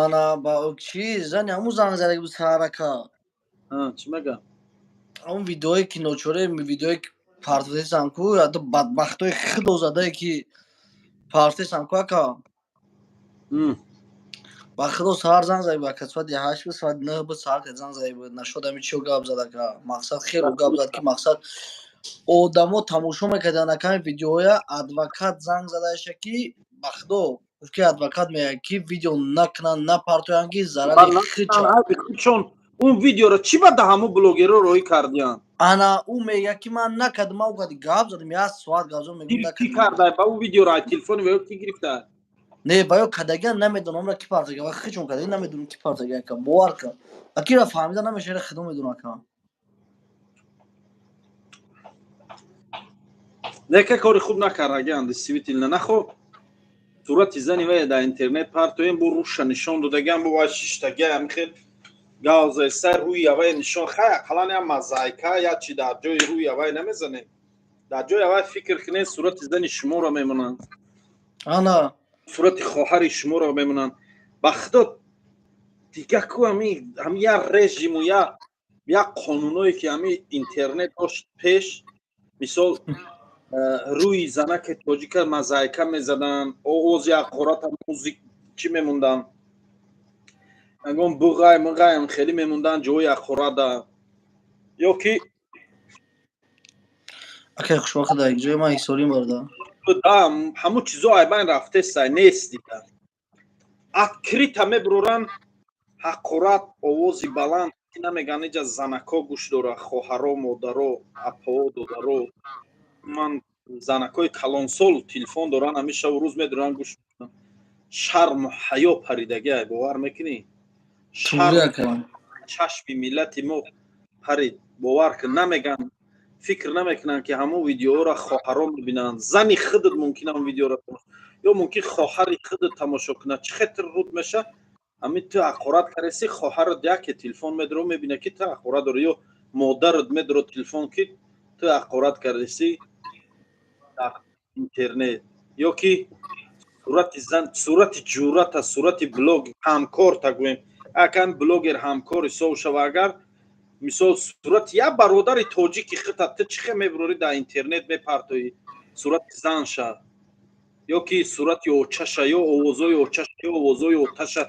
ана ба чӣ зани ҳамун занг задаги буд саҳарака. Чӣ мега? Он видеое ки ночоре, видеое ки партофтесам ку, ято бадбахтои худо задае ки партофтесам ку, ака. Ба худо, саҳар занг зада буд, ака, соати 8 буд, соати 9 буд, саҳар ка занг зада буд. Нашуд, ами чиё гап зад, ака. Мақсад хело гап зад, ки мақсад одамо тамошо мекарданд, ака, ами видеоя. Адвокат занг задаеша, ки ба худо гуфт, ки адвокат мегӯяд, ки видео накунанд, напартоянд, ки зарари хича. Худшон он видеоро чӣ ба даҳаму блогерро роҳӣ кардиянд? Ана, ӯ мегӯяд, ки ман накардам, ман ӯ гап задам, як соат гап задам, мегӯям. Ки накардам. Карда ба ӯ видеоро аз телефони ва ё ки гирифта? Не, ба ё кадагиан намедонам, ра ки партага ва хичон кадаги намедонам, ки партага, ака, бовар кун, акира фаҳмида намешава, худо медонам, ака. Нека кори хуб накардагианд, действительно. Нахо сурати зани вай дар интернет партоем, бу руша нишон додагиам, бу вай шиштагиам, хел гавзаи сар рӯи авай нишон. Хай, ақаллан я мозаика, я чи дар ҷои рӯи авай намезанем. Дар ҷои авай, фикр кунед, сурати зани шуморо мемонанд. Ана. Сурати хоҳари шуморо мемонанд. Ба худо, дига ку ами я режиму я қонуное ки ами интернет дошт пеш, мисол, рӯи занаки тоҷика мозаика мезаданд, овози ақората музик чӣ мемонданд, ягон буғай муғайам хеле мемонданд ҷои ақорада ё ки. Акай хушбахт, дар ҷои ман ҳисорим барда. Да, ҳамун чизо айбайн рафтесай, нест дига. Открыто мебуроранд ҳақорат, овози баланд, ки намеган иҷа занако гӯш дора, хоҳаро, модаро, апо, додаро. Ман занакҳои калонсол телефон доранд, ҳамин шабу рӯз медоранд, гӯш мекунанд. Шарму ҳаё паридагиай, бовар мекунӣ? Туғри. Шарм Ака. чашми миллати мо парид, бовар кун. Намеган, фикр намекунанд, ки ҳамон видеоро хоҳаро мебинанд. Зани худат мумкин ҳамон видеоро ё мумкин хоҳари худат тамошо кунад. Чӣ хетр руд меша? Ҳамин ту ҳақорат кардаси, хоҳарат яке телефон медоро, мебина, ки ту ҳақорат дорӣ, ё модарат медоро телефон, ки ту ҳақорат кардаси дар интернет, ё ки сурати зан, сурати ҷурата, сурати блог ҳамкорта. Гӯем, акан блогер ҳамкор ҳисоб шава, агар мисол сурати як бародари тоҷики хита ту чӣ хел мебурорӣ, дар интернет мепартоӣ сурати занша ё ки сурати очаша, ё овозои очаша, ё овозои оташа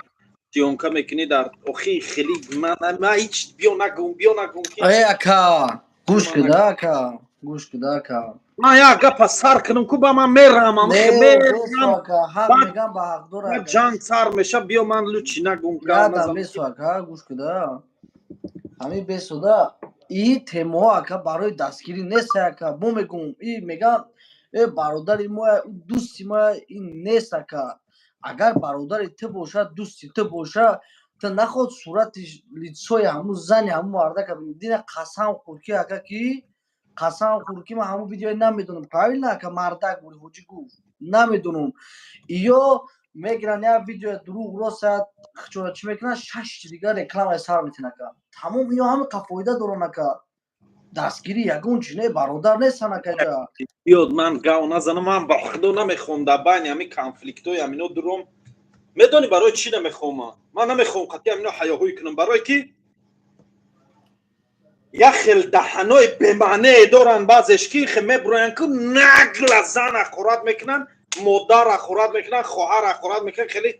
съёмка мекунӣ дар охи. Хеле ман ҳеч биё нагум, биё нагум, ки Э, ака, гӯш куда, ака, гӯш куда, ака. Ман як гапа сар кунам ку, ба ман мерамам. Не. Мерам. Ака, ҳақ мегам, ба ҳақдор. Баъд ҷанг сар меша, биё ман лучи нагум. Ядам бесу, ака, гӯш куда. Ҳамин бесуда и темаҳо, ака, барои дастгирӣ нест, ака. Мо мегум, и мегам, э бародари мо, дӯсти мо, ин нест, ака. Агар бародари ту бошад, дӯсти ту боша, ту наход сурати лицои ҳамун зани ҳамун мардака дина. Қасам хӯр, ки ака, ки қасам хӯр, ки ман ҳамун видеои намедонам. Правильно, ака, мардак бури ҳоҷӣ гуфт, намедонам. Ё мегиранд як видео, дурӯғ рост чора чӣ мекунанд, шаш дигар рекламаи сар метин, ака, тамом. Ё ҳами фоида доранд, ака. Дастгирӣ ягон чи не, бародар нестан, акаҷа. Биёд, ман гав назанам. Ман ба худо намехоҳам дар байни ҳамин конфликтҳои ҳамино дуром. Медонӣ, барои чӣ намехоҳам? Ман намехоҳам қатъи ҳамино ҳаёҳӯй кунам, барое ки як хел даҳанои бемаънее доранд баъзеш, ки хе мебуроянд ку, нагла зан ҳақорат мекунанд, модар ҳақорат мекунанд, хоҳар ҳақорат мекунанд. Хеле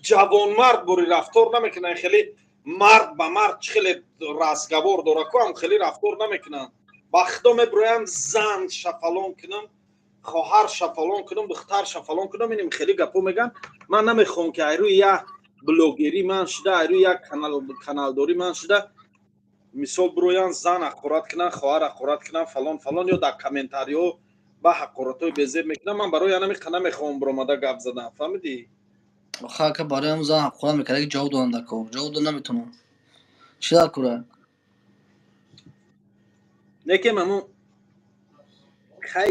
ҷавонмард бури рафтор намекунанд, хеле мард ба мард чӣ хеле разговор дора ку, ҳам хеле рафтор намекунанд. Ба худо, мебуроям, зан шафалон кунам, хоҳар шафалон кунам, духтар шафалон кунам, иним хеле гапо меган. Ман намехоҳам, ки айрӯи як блогерӣ ман шуда, айрӯи як каналдорӣ ман шуда, мисол, бироянд, зан ҳақорат кунанд, хоҳар ҳақорат кунанд, фалон фалон, ё дар комментариҳо ба ҳақоратҳои безеб мекунанд. Ман барои анами намехоҳам биромада гап задан, фаҳмидӣ? Хака, барои ҳам зан ҳақорат мекард, ки ҷавоб додам, дако ҷавоб дод, наметавонам. Чӣ дар кура? Некем аму хай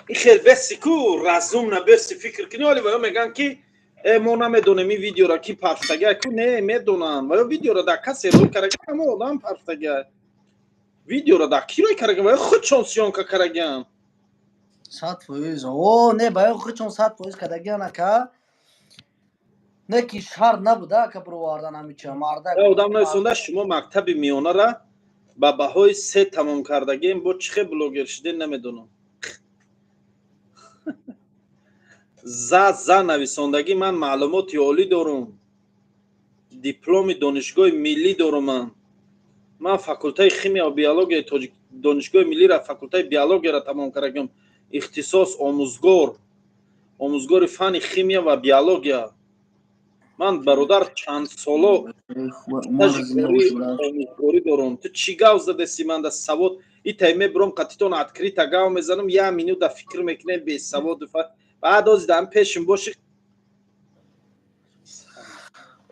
ин хел беси ку, разумна беси фикр кунӣ. Оли ваё мегӯянд, ки э мо намедонем ин видеора ки парфтагиа ку. Не, медонанд. Ваё видеора дар касе рӯй карага, ҳамо одам парфтагиа. Видеора дар ки рӯй карага? Ваё худшон съёмка карагиан. 100%. О не, баё худшон 100% кардагиан, ака. Не ки шарт набуда, ака, бировардан ҳамича мардак. Одам нависонда, шумо мактаби миёнара Ба баҳои се тамом кардагием, бо чӣ хел блогер шудем, намедонам. За нависондагӣ, ман маълумоти олӣ дорум, дипломи донишгоҳи миллӣ дорум. Ман факултаи химия ва биологияи тоҷик донишгоҳи миллиро, факултаи биологияро тамом кардагиам, ихтисос омӯзгор, омӯзгори фанни химия ва биология. Ман, бародар, чандсоло омӯзгорӣ дорум. Ту чӣ гав задаси? Ман да савод итай мебурам, қатитон открыто гав мезанам, як минута фикр мекунем, бесаводу. Баъд ози дар пешим боши.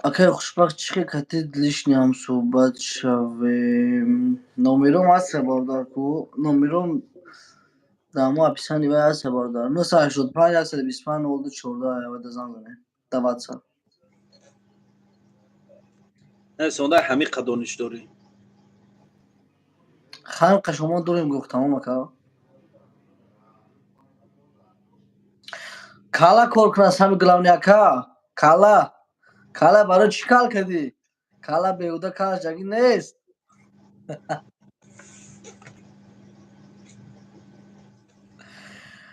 Акай Хушбахт, чӣ хел кати лишний ҳамсӯҳбат шавем? Номером ҳаста, бародар, ку номером дар мо описании вай ҳаста, бародар. 985 125 02 14 авада занг занед дар WhatsApp. Нависонда, ҳамиқа дониш дорӣ. Ҳамиқа шумо дорем, гуфт, тамом, ака. Кала кор кунад, сами главный, ака. Кала. Кала барои чӣ кал кардӣ? Кала беҳуда калаш ҷагӣ нест.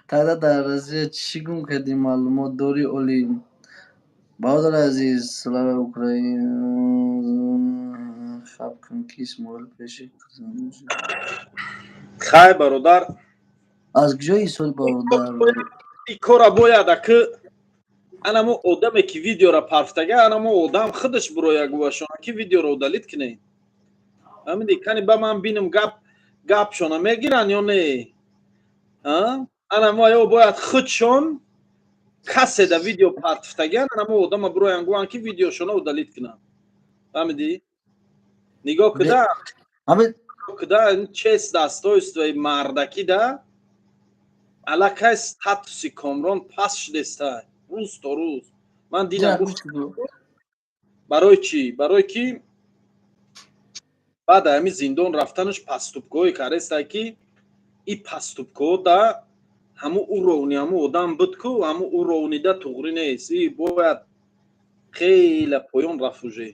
Тада дар Россия чӣ гум кардӣ, маълумот дорӣ, Олим? Бародари азиз, слава Украин, хаб кун, ки Исмоил пеши. Хай, бародар. Аз куҷо исои, бародар? И кора бояд аки анамо одаме ки видеора парфтага, анамо одам худаш буроя гувашона ки видеоро удалить кунед. Фаҳмидӣ? Кани ба ман бинам, гап гапшона мегиранд ё не. Анамо ё бояд худшон касе да видео партфтагиан, анамо одама буроян гуванд ки видеошона удалить кунанд. Фаҳмидӣ? Нигоҳ куда куда, честь, достоинствои мардакӣ да аллакай статуси Комрон паст шудеста рӯз то рӯз. Ман дидам, гуфт, барои чӣ? Барои ки баъд ҳами зиндон рафтанаш поступкҳое кареста, ки и поступкҳо да ҳаму уровни ҳаму одам буд ку, ҳаму уровнида туғрӣ нест, и бояд хеле поён рафт уже.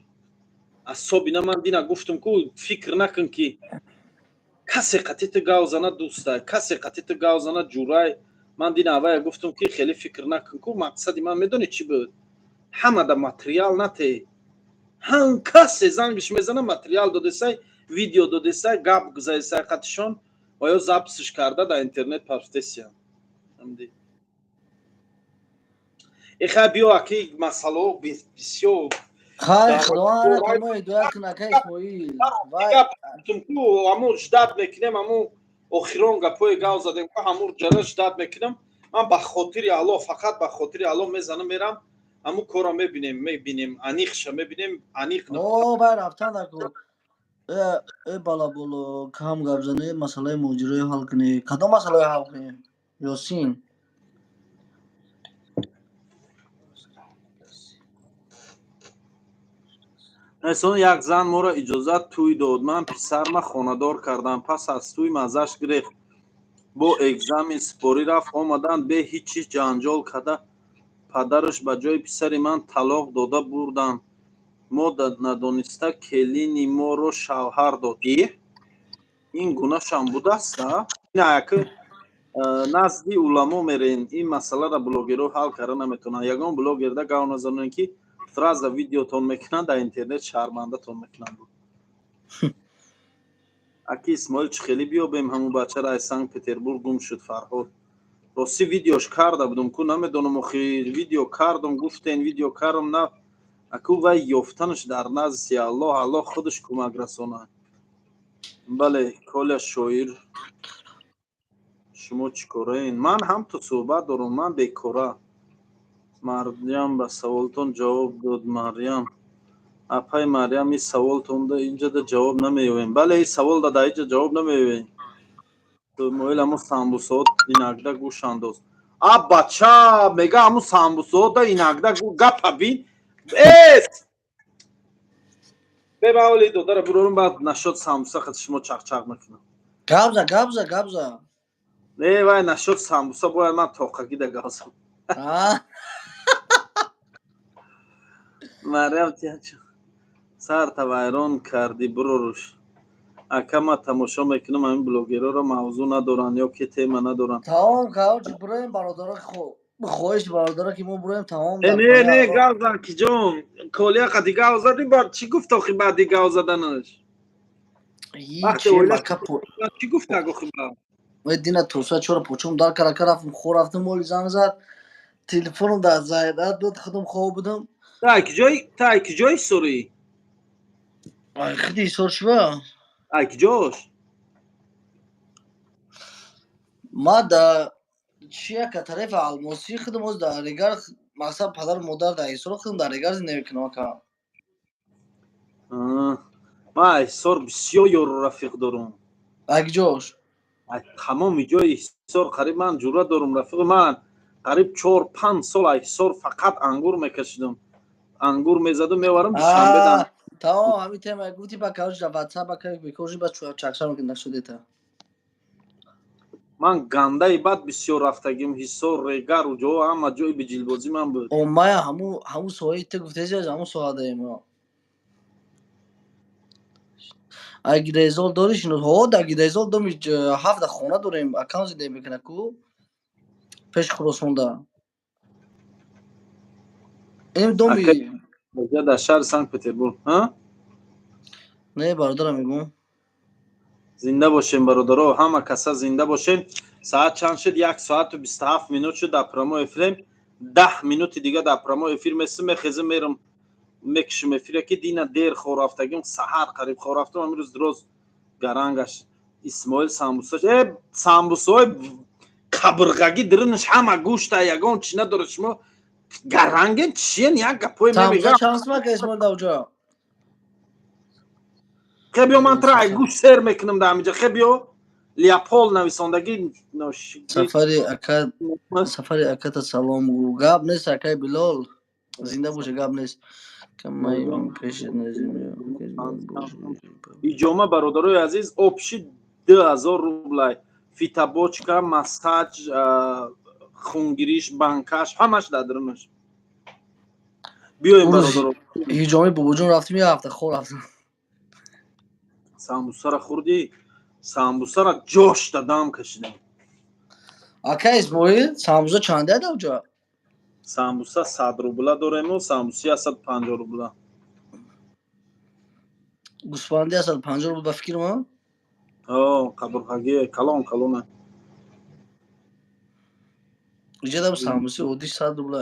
Асобина ман дина гуфтам ку, фикр накун ки касе қатъи ту гав зана дӯстай, касе қатъи ту гав зана ҷурай. Ман дина аввая гуфтам ки хеле фикр накун ку. Мақсади ман медонӣ чӣ буд? Ҳамада материал нате, ҳам касе зангиш мезана, материал додесай, видео додесай, гап гузаресай қатишон ва ё записш карда дар интернет парфтесиям. Эхай, биё, аки масъалао бисёр. Хай, Худованд мо ҳидоят кун, ака Исмоил. Ҳамун ждать мекунем, ҳамун охирон гапҳои гав задем ку, ҳамун ҷара ждать мекунам. Ман ба хотири Аллоҳ, фақат ба хотири Аллоҳ мезанам, мерам, ҳамун корро мебинем, мебинем, аниқша мебинем, аниқ. О, бай рафтан наку. Э балаболо, кам гап зане, масъалаи муҳоҷирои ҳал кунӣ. Кадом масъалаи ҳал кунӣ, Ёсин? Эсон як зан моро иҷозат тӯй дод. Ман писарма хонадор кардам. Пас аз тӯй маззаш гирехт, бо экзамен сипорӣ рафт, омаданд, бе ҳеҷ чиз ҷанҷол карда, падараш ба ҷои писари ман талоқ дода бурданд. Мо надониста келини моро шавҳар дод. Ин гунашам будаста? Ин назди уламо мерен. Ин масъаларо блогерҳо ҳал карда наметавонанд. Ягон блогерда гав назанем, ки сразу видеотон мекунанд, дар интернет шармандатон мекунанд. Аки Исмоил, чӣ хеле биёбем ҳамун бачаро, аз Санкт Петербург гум шуд, Фарҳод. Ростӣ, видеош карда будум ку, намедонам, охир видео кардум, гуфтен видео кардам, на аку вай ёфтанаш дар назди Аллоҳ, Аллоҳ худаш кӯмак расонад. Бале, Коля шоир, шумо чӣ кораен? Ман ҳам ту суҳбат дорам, ман бекора. Марьям ба саволтон ҷавоб дод. Марьям, апай Марьям, ин саволтонда инҷада ҷавоб намеёбем. Бале, ин саволда дар инҷа ҷавоб намеёбем. Моил, ҳамун самбусаҳо инакда гӯш андоз. А бача мега, ҳамун самбусаҳо да инакда гапа бин. Эс бебаоли додара бурорум, баъд нашод самбуса хат шумо чақчақ мекунам. Гапза, гапза, гапза. Не, вай нашод самбуса бояд ман тоқагида гавзам. Марьям, сарта вайрон кардӣ, буроруш. Ака, ман тамошо мекунам ҳамин блогерҳоро, мавзӯъ надоранд ё ки тема надоранд. Тамом, короче, буроем, бародаро, хоҳиш, бародаро, ки мо буроем, тамом. Э, не, не, гав зан, ки ҷон колия қади гав зади, баъд чӣ гуфт охи баъди гав заданаш? Чӣ гуфт охи баъд? Дина тоса чора почум дар кара рафтам, хор рафтам, моли занг зад, телефоном дар зайдат буд, худам хоб будам. Та ки ҷой, та ки ҷой ҳисорӣ? Худи ҳисор шува. Ай киҷош? Ма да чи яка тарафи Алмосӣ, худам оз дар Регар, мақсад, падару модар дар Ҳисор, худам дар Регар зиндагӣ мекунам, ака. Ма Ҳисор бисёр ёру рафиқ дорум. Ай киҷош? Тамоми ҷои Ҳисор қариб ман ҷуръат дорум, рафиқи ман. Қариб 4-5 сол ай Ҳисор фақат ангур мекашидам, ангур мезадум, меварам Душанбе. Тамом, ҳамин тема гуфти ба, короче, дар ватсап, ака, бекорши, ба чакшар мекунем, нашудета. Ман гандаи бад бисёр рафтагим Ҳисор, Регар, ҷо ҳама ҷои биҷилбозӣ ман буд. Мая ҳамун соҳаи ту гуфтези, ҳамун соҳа даем. Ай Гидайзол дорӣ шинос? Ҳо, дар Гидайзол доми ҳафта хона дорем, акам зиндагӣ мекунад ку, пеши Хуросонда. Ин доми дар шаҳри Санкт Петербург. Не, бародарам, мегӯм. Зинда бошем, бародаро, ҳама каса зинда бошем. Саат чанд шуд? 1 соату 27 минут шуд. Дар прямой эфирем, 10 минути дига дар прямой эфир месим, мехезим, мерам, мекушим эфира, ки дина дер хор рафтагим, саҳар қариб хор рафтам, амрӯз роз гарангаш. Исмоил, самбуса, э, самбусаҳои қабрғагӣ, диринаш ҳама гӯшта, ягон чи надорад. Шумо гаранген чиен, як гапое мебига. Чанд сумака, Исмоил, давҷо? Хе, биё, ман тра ай гӯшт сер мекунам дар ҳамиҷа. Хе, биё, Леопол нависондагӣ. Сафари ака, сафари аката салом гӯ. Гап нест, акай Билол, зинда боша, гап нест. Иҷома, бародарои азиз, общий 2000 рублай: фитобочка, массаж, хунгириш, банкаш, ҳамаш дар дарунаш. Биёем, бародаро. Ҳиҷоми бобоҷон рафтим, як ҳафта хор рафтем. Самбусара хӯрдӣ? Самбусара ҷошта дам кашидам. Ака Исмоил, самбуса чанде давҷа? Самбуса 100 рубла дорему, самбуси 150 рубла. Гӯсфанди 150 рубл, ба фикри ман. Қабурғаги калон калона. Иҷадам самбуси оддӣ 100 рубла.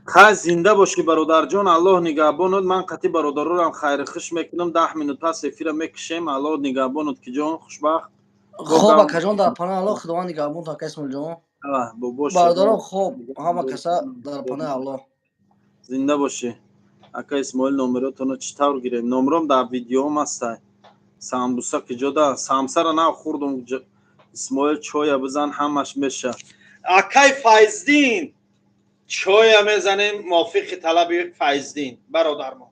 Хай, зинда бошӣ, бародарҷон, Аллоҳ нигаҳбонот. Ман қатъи бародарорам хайри хуш мекунам, 10 минут пас эфира мекушем. Аллоҳ нигаҳбонот, ки ҷон, хушбахт. Хоб, акаҷон, дар паноҳи Аллоҳ, Худованд нигаҳбонтон, ака Исмоилҷон. Бародарон, хоб, ҳама каса дар паноҳи Аллоҳ. Зинда бошӣ, ака Исмоил. Номеротонро чӣ тавр гирем? Номером дар видеоам ҳастай. Самбуса киҷода? Самсара нав хӯрдум. Исмоил, чоя бизан, ҳамаш меша. Акай Файздин, чоя мезанем мувофиқи талаби Файздин бародармо.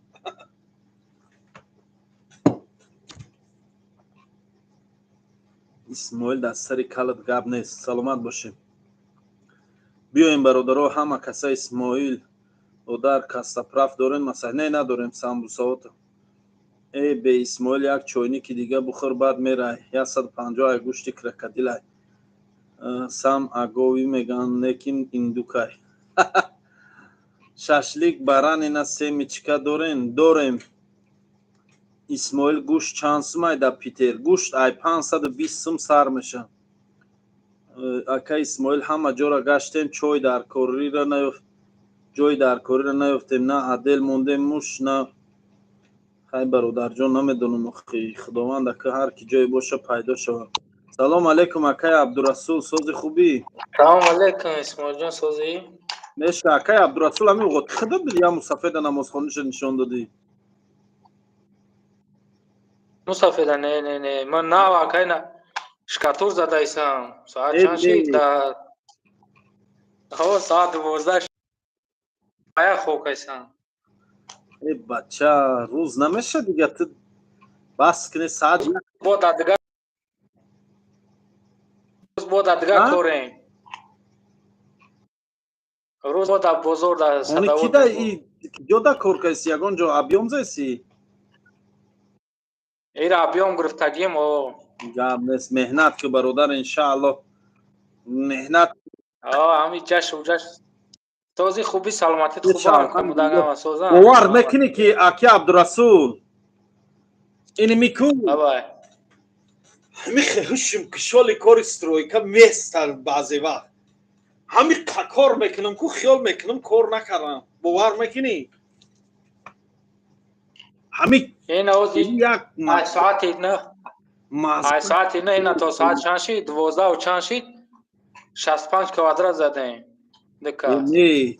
Исмоил, дар сари калат гап нест, саломат бошем. Биёем, бародаро, ҳама каса. Исмоил одар, костоправ дорем? Масал не, надорем. Самбусаото э бе Исмоил, як чойники дига бухӯр, баъд мерай. 150 ай гӯшти крокодилай. Сам агови меган, лекин индукай. Шашлик баранина, семечка дорем? Дорем. Исмоил, гӯшт чанд сумай дар Питер? Гӯшт ай 520 сум сар меша. Ака Исмоил, ҳама ҷора гаштем, чой дар корира наёфт, ҷой дар корира наёфтем, на отдел мондем муш на. Хай, бародарҷон, намедонам охи, Худованд ака, ҳар ки ҷое боша, пайдо шавад. Салом алейкум, акай Абдурасул, сози, хубӣ? Салом алейкум, Исмоилҷон, созӣ? Меша, акай Абдурасул, ҳамин оғоти худо буди, я мусафеда намозхониша нишон додӣ? Мусафеда? Не, не, не, ман нав, акай, на шкатур задаисам. Соат чанд шид? Ҳо, соат 12 ая хокайсам. Э, бача, рӯз намеша дига, ту бас кини, соат Бо дар дигар рӯз, бо дар дигар корем, рӯз бо дар бозор дар Они кида, ҷода кор каси, ягон ҷо объём заси? Ира объём гирифтагим о. Гап нест, меҳнат ки, бародар, иншааллоҳ, меҳнат. Ҳами ҷаш уҷаш този хуби, саломатит хубам, камудагама созам. Бовар мекунӣ, ки аки Абдурасул ини мику ҳами хушим кишоли кори стройка местал. Баъзе вақт ҳами кор мекунам ку, хиёл мекунам, кор накардам. Бовар мекунӣ, ҳами як соати на, соати на, ина то соат чанд шид? 12 чанд шид? 65 квадрат задаем. Не,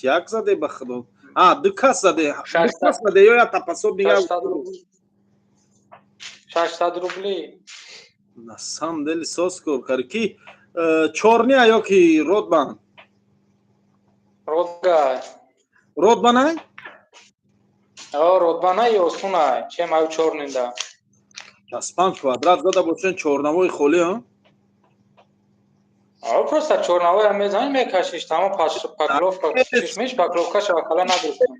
як заде, ба худо. А ду кас заде, ду кас заде ё як тапасоб дигар? 600 рубли. На самом деле соз кор карди, ки чорния ё ки ротбан? Ротга. Ротбанай? Ротбанай осунай, чем аю чорнинда. 65 квадрат зада бошен, чорнавои холӣ, а? Просто чорнавоя мезанӣ, мекашиш, тамом, шпаклёвка чишми, шпаклёвка шавакала нагирифтам.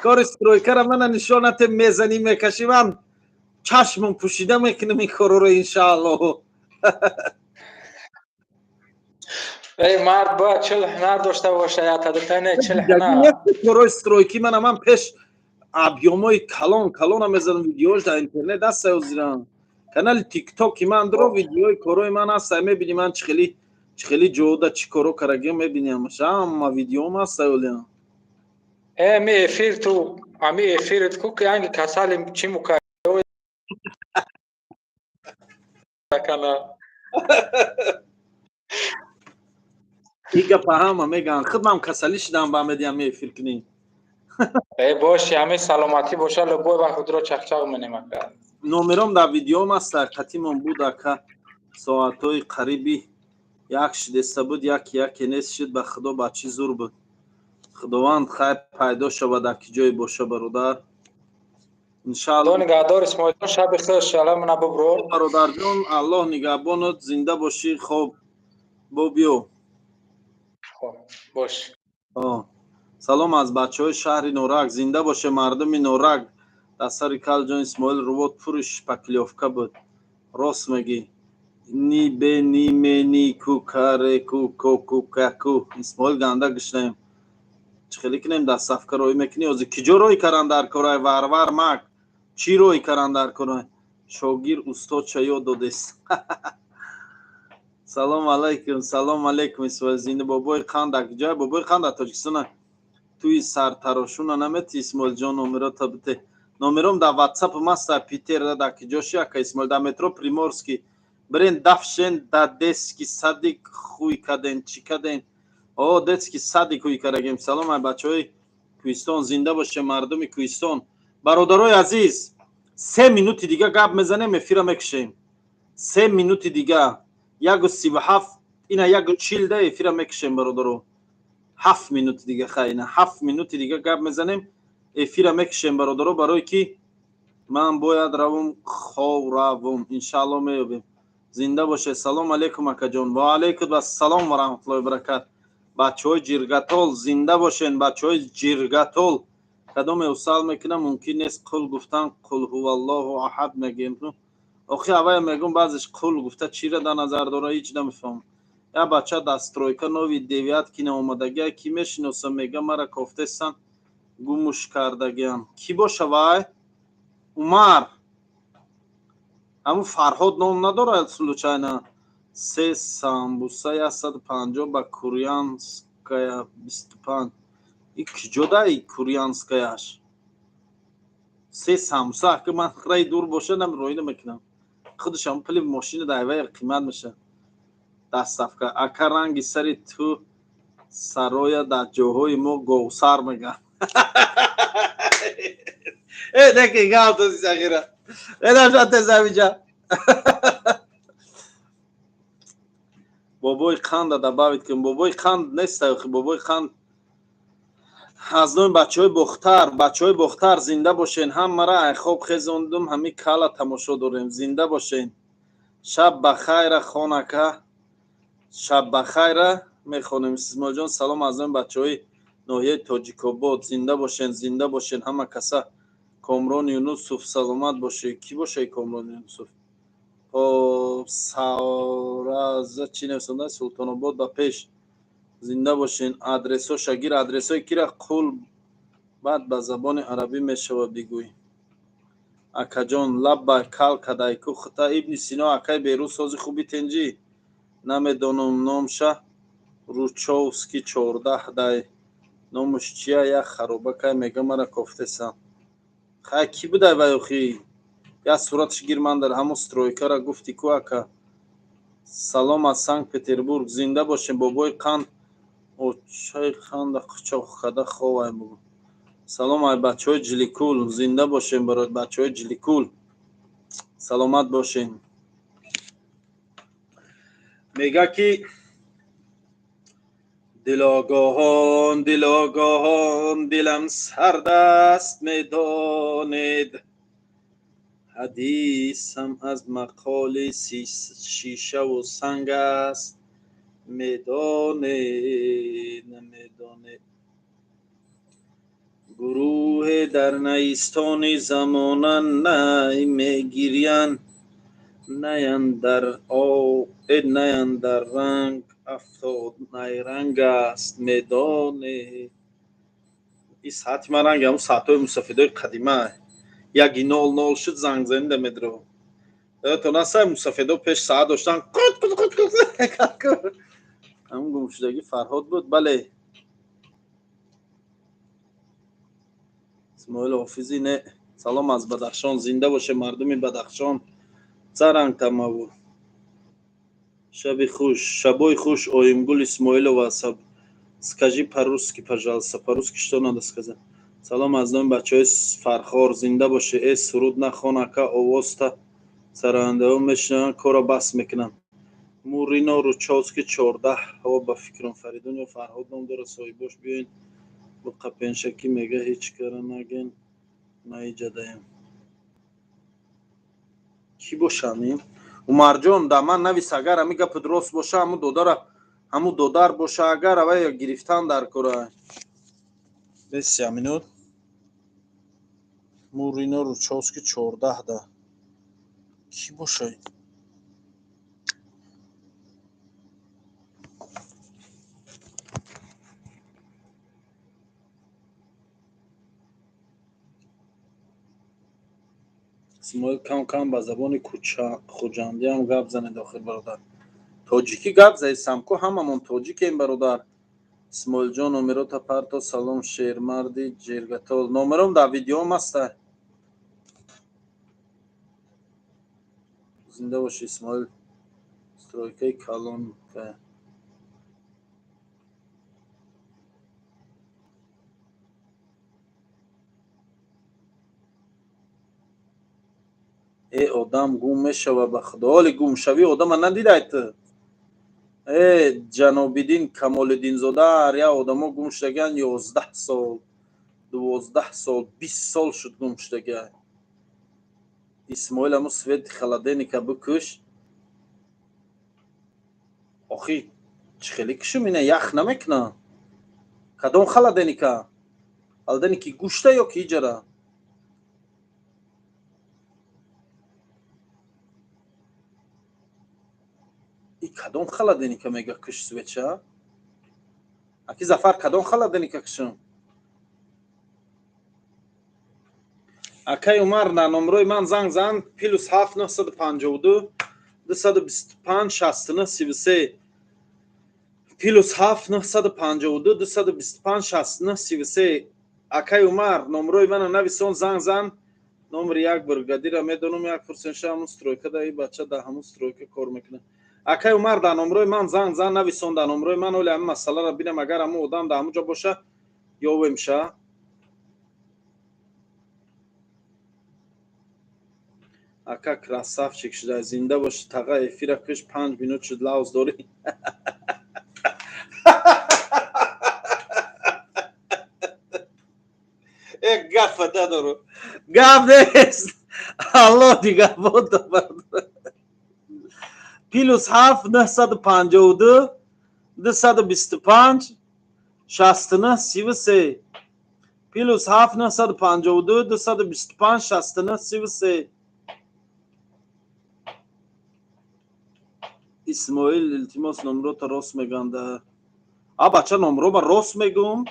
Кори стройкара мана нишонате, мезанӣ, мекашӣ, ман чашмам пӯшида мекунам ин корро, иншааллоҳ. Эй, мард бояд 40 ҳунар дошта боша, ятадата не, 40 ҳунар. Корои стройки мана ман пеш объёмои калон калона мезадам, видеош дар интернет аста, озирам канали Тиктоки ман дуро, видеои корои ман аста, мебини, ман чӣ хеле ҷода чӣ коро карагиам, мебини, ҳамаша, ҳама видеом аста олиам. Э, ми эфир ту, ами эфирит ку, ки анги касали чӣ мука кана. И гапа ҳама мегӯянд, худмам касалӣ шудам, ба медиҳам эфир кунӣ. Э, боши, ҳами саломатӣ боша, любой вақт худро чақчақ менем, ака. Номером дар видеом аста, қатимон буд, ака. Соатҳои қариби як шидеста буд, яке яке нест шуд. Ба худо, ба чӣ зур буд. Худованд хайр пайдо шавад, дар ки ҷое боша, бародар, иншаалло. Нигаҳдор, Исмоилҷон, шаби хуш, аламна бубро. Бародарҷон, Аллоҳ нигаҳбонат, зинда бошӣ. Хоб, бо биё. Бош. Салом аз бачаҳои шаҳри Норак, зинда боше мардуми Норак. Дар сари калҷон Исмоил рувот пури шпаклёвка буд. Рост мегӣ. Ни бе ни ме ни ку каре ку ко ку ка ку. Исмоил, ганда гишнаем, чӣ хеле кунем? Доставка роҳӣ мекунӣ? Ҳозир киҷо роҳӣ каран дар корай? Варвар мак чӣ роҳӣ каран дар корай? Шогир устодша ёд додест. Салом алайкум, салом алайкум, Исмоил, зинда. Бобои қанд дар куҷоя? Бобои қанд дар Тоҷикистона. Туи сартарошуна намети, Исмоилҷон? Номерота бите. Номером дар Ватсап маста. Питер дар киҷоши, ака Исмоил? Дар метро Приморский. Бирен дафшен, да детский садик хуй каден, чӣ каден? О, детский садик хуй кардагем. Салом ай бачаҳои Кӯҳистон, зинда боше мардуми Кӯҳистон. Бародарои азиз, 3 минути дига гап мезанем, эфира мекушем. 3 минути дига, 1:37, ина 1:40 да эфира мекушем, бародаро. 7 минути дига, хай, ина 7 минути дига гап мезанем, эфира мекушем, бародаро, барое ки ман бояд равум, хов равум. Иншаалло, меёбем. Зинда боше. Салом алейкум, акаҷон. Ва алайкум ассалом ва раҳматуллоҳи баракат. Бачаҳои Ҷиргатол, зинда бошен, бачаҳои Ҷиргатол. Кадоме усал мекунам, мумкин нест қул гуфтан, қул ҳуваллоҳу аҳад мегем. Охи авая мегум, баъзеш қул гуфта чира дар назар дора, ҳеҷ намефаҳмам. Я бача дар стройка нови Девяткино омадагия, ки мешиносам, мега, мара кофтесан, гумуш кардагиам. Кӣ боша вай? Умар, ҳамун Фарҳод ном надорад случайно? Се самбуса 150 ба Курянская 25. И киҷода и Курянскаяш? Се самбуса, ки ман раи дур боша, нам роӣ намекунам. Худашам пули мошина дар айвай қимат меша. Доставка, ака, ранги сари ту сароя, дар ҷоҳои мо говсар мегӯянд. Э, неки галтоси сағира эдашатезамиҷа. Бобои қанда добавить кун. Бобои қанд нест. Бобои қанд аз номи бачаҳои Бохтар. Бачаҳои Бохтар, зинда бошен. Ҳамара айхоб хезондум, ҳами кала тамошо дорем. Зинда бошен. Шаб ба хайра, хонака, шаб ба хайра мехонем. Исмоилҷон, салом аз номи бачаҳои ноҳияи Тоҷикобод. Зинда бошен, зинда бошен ҳама каса. Комрон Юнусов, саломат бошед. Кӣ бошад Комрон Юнусов? Хоб, савраза чӣ нависонда? Султонобод ба пеш, зинда бошен. Адресоша гир, адресҳои кира қул баъд ба забони арабӣ мешавад, бигӯй. Акаҷон, лаббай, кал кадайку хута Ибни Сино. Акай Берӯз, сози хуби, тенҷӣ? Намедонам номша, Ручовский 14 дай номуш чия, як харобакай, мега мара кофтесам. Хай, кӣ будай вай охи? Як сураташ гир, ман дар ҳамон стройкара гуфтӣ ку, ака. Салом аз Санкт Петербург, зинда бошем. Бобои қанд очаи қанда қучоқ када ховай бугу. Салом ай бачаҳои Ҷиликул, зинда бошем. Барои бачаҳои Ҷиликул, саломат бошем. Мега ки дилогоҳон, дилогоҳон, дилам сард аст, медонед, ҳадисам аз мақоли шишаву санг аст, медонед, намедонед. Гурӯҳе дар найистони замона най мегирянд, наяндар наяндар ранг афтод, найранг аст, медонед. И саати ман ранги ҳамун саатҳои мусафидои қадима, яки 00 шуд, зангзанида медро. То насай мусафидо пеш саат доштан, ҳамун гумшудагӣ Фарҳод буд. Бале, Исмоил Ҳофизи не. Салом аз Бадахшон, зинда боше мардуми Бадахшон. Царанг тамаву шаби хуш, шабои хуш. Оимгул Исмоилова, скажи по-русски, пожалуйста. По-русски что надо сказать? Салом аз номи бачаҳои Фархор, зинда боше. Э, суруд нахон, ака, овозта сарояндаҳо мешунаванд, корро бас мекунанд. Мурино Ручовский 14 ҳо, ба фикрам Фаридун ё Фарҳод ном дорад соҳибош. Биёин буқапеншакӣ, мега ҳеҷ кара наген, маиҷадаем. Кӣ бошам ин? Умарҷон, да ман навис, агар ҳами гапи рост боша, ҳамун додара, ҳамун додар боша, агар авай гирифтан дар кора. Бесия минут. Мурино Ручовский 14 да кӣ боша? Исмоил, кам кам ба забони хуҷандиам гап занед охир, бародар. Тоҷикӣ гап заисам ку, ҳамамон тоҷикем, бародар. Исмоилҷон, номерота парто. Салом, шермарди ҷиргатол. Номером дар видеом аста. Зинда боши, Исмоил. Стройкаи калонка. Э, одам гум мешава, ба худо. Ҳоли гумшавӣ одама надидай ту? Э, Ҷанобиддин Камолиддинзода, ҳар як одамо гум шудагиан, 11 сол, 12 сол, 20 сол шуд гум шудагиа. Исмоил, ҳамун свети холодильника бикуш охи. Чӣ хеле кушум, ина ях намекунам. Кадом холодильника? Холодильники гӯшта ё ки иҷара? И кадом холодильника мега куш свеча? Аки Зафар, кадом холодильника кушум? Акай Умар, на номрои ман занг зан: +7 952 225 69 33, +7 952 225 69 33. Акай Умар, номрои мана нависон, занг зан. Номри як бригадира медонам, як пурсенша, ҳамун стройка да, и бача да ҳамун стройка кор мекунад. Акай Умар, дар номрои ман занг зан, нависон дар номрои ман. Оли ҳамин масъаларо бинам, агар ҳамун одам дар ҳамун ҷо боша, ёвемша. Ака, красавчик шуда, зинда боши. Таға, эфира киш, 5 минут шуд, лавз дорӣ. Э, гапа надору, гап нест, алло дигар бодо. +7 952 225 69 33. Плюс 7 952 225 69 33. Исмоил, илтимос, номрота рост меганда. А бача, номроба рост мегум.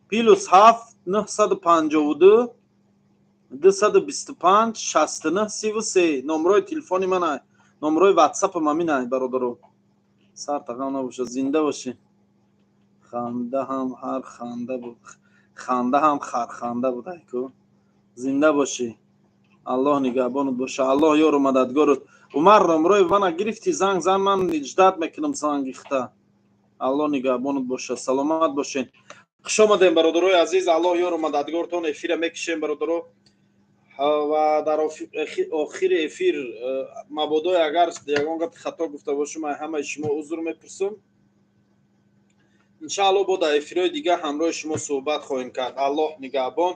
Плюс 7 952 225 69 33 номрои телефони ман, номрои ватсапам ҳамин, бародаро. Сар тағам набошад, зинда бошӣ. Ханда ҳам ҳар ханда буд, ханда ҳам харханда буд. Айку, зинда бошӣ, Аллоҳ нигаҳбонат боша, Аллоҳ ёру мададгорут. Умар, номрои мана гирифтӣ, занг зан, ман ждать мекунам зангихта. Аллоҳ нигаҳбонат боша, саломат бошен. Хуш омадем, бародарои азиз, Аллоҳ ёру мададгортон. Эфира мекишем, бародаро, ва дар охири эфир мабодое агар ягон гапи хато гуфта бошам, ҳамаи шумо узр мепурсам. Иншаалло, бо дар эфирҳои дигар ҳамроҳи шумо суҳбат хоҳем кард. Аллоҳ нигаҳбон,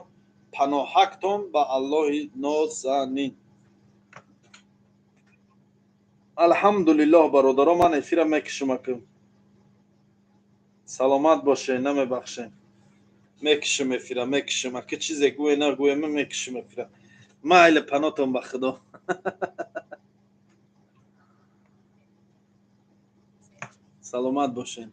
паноҳактон ба Аллоҳи нозанин. Алҳамдулиллоҳ, бародаро, ман эфира мекишам акм. Саломат боше, намебахшем, мекишам эфира, мекишам аки. Чизе гӯе, нагӯе, ма мекишам эфира. Майли, панотон ба Худо. Саломат бошед.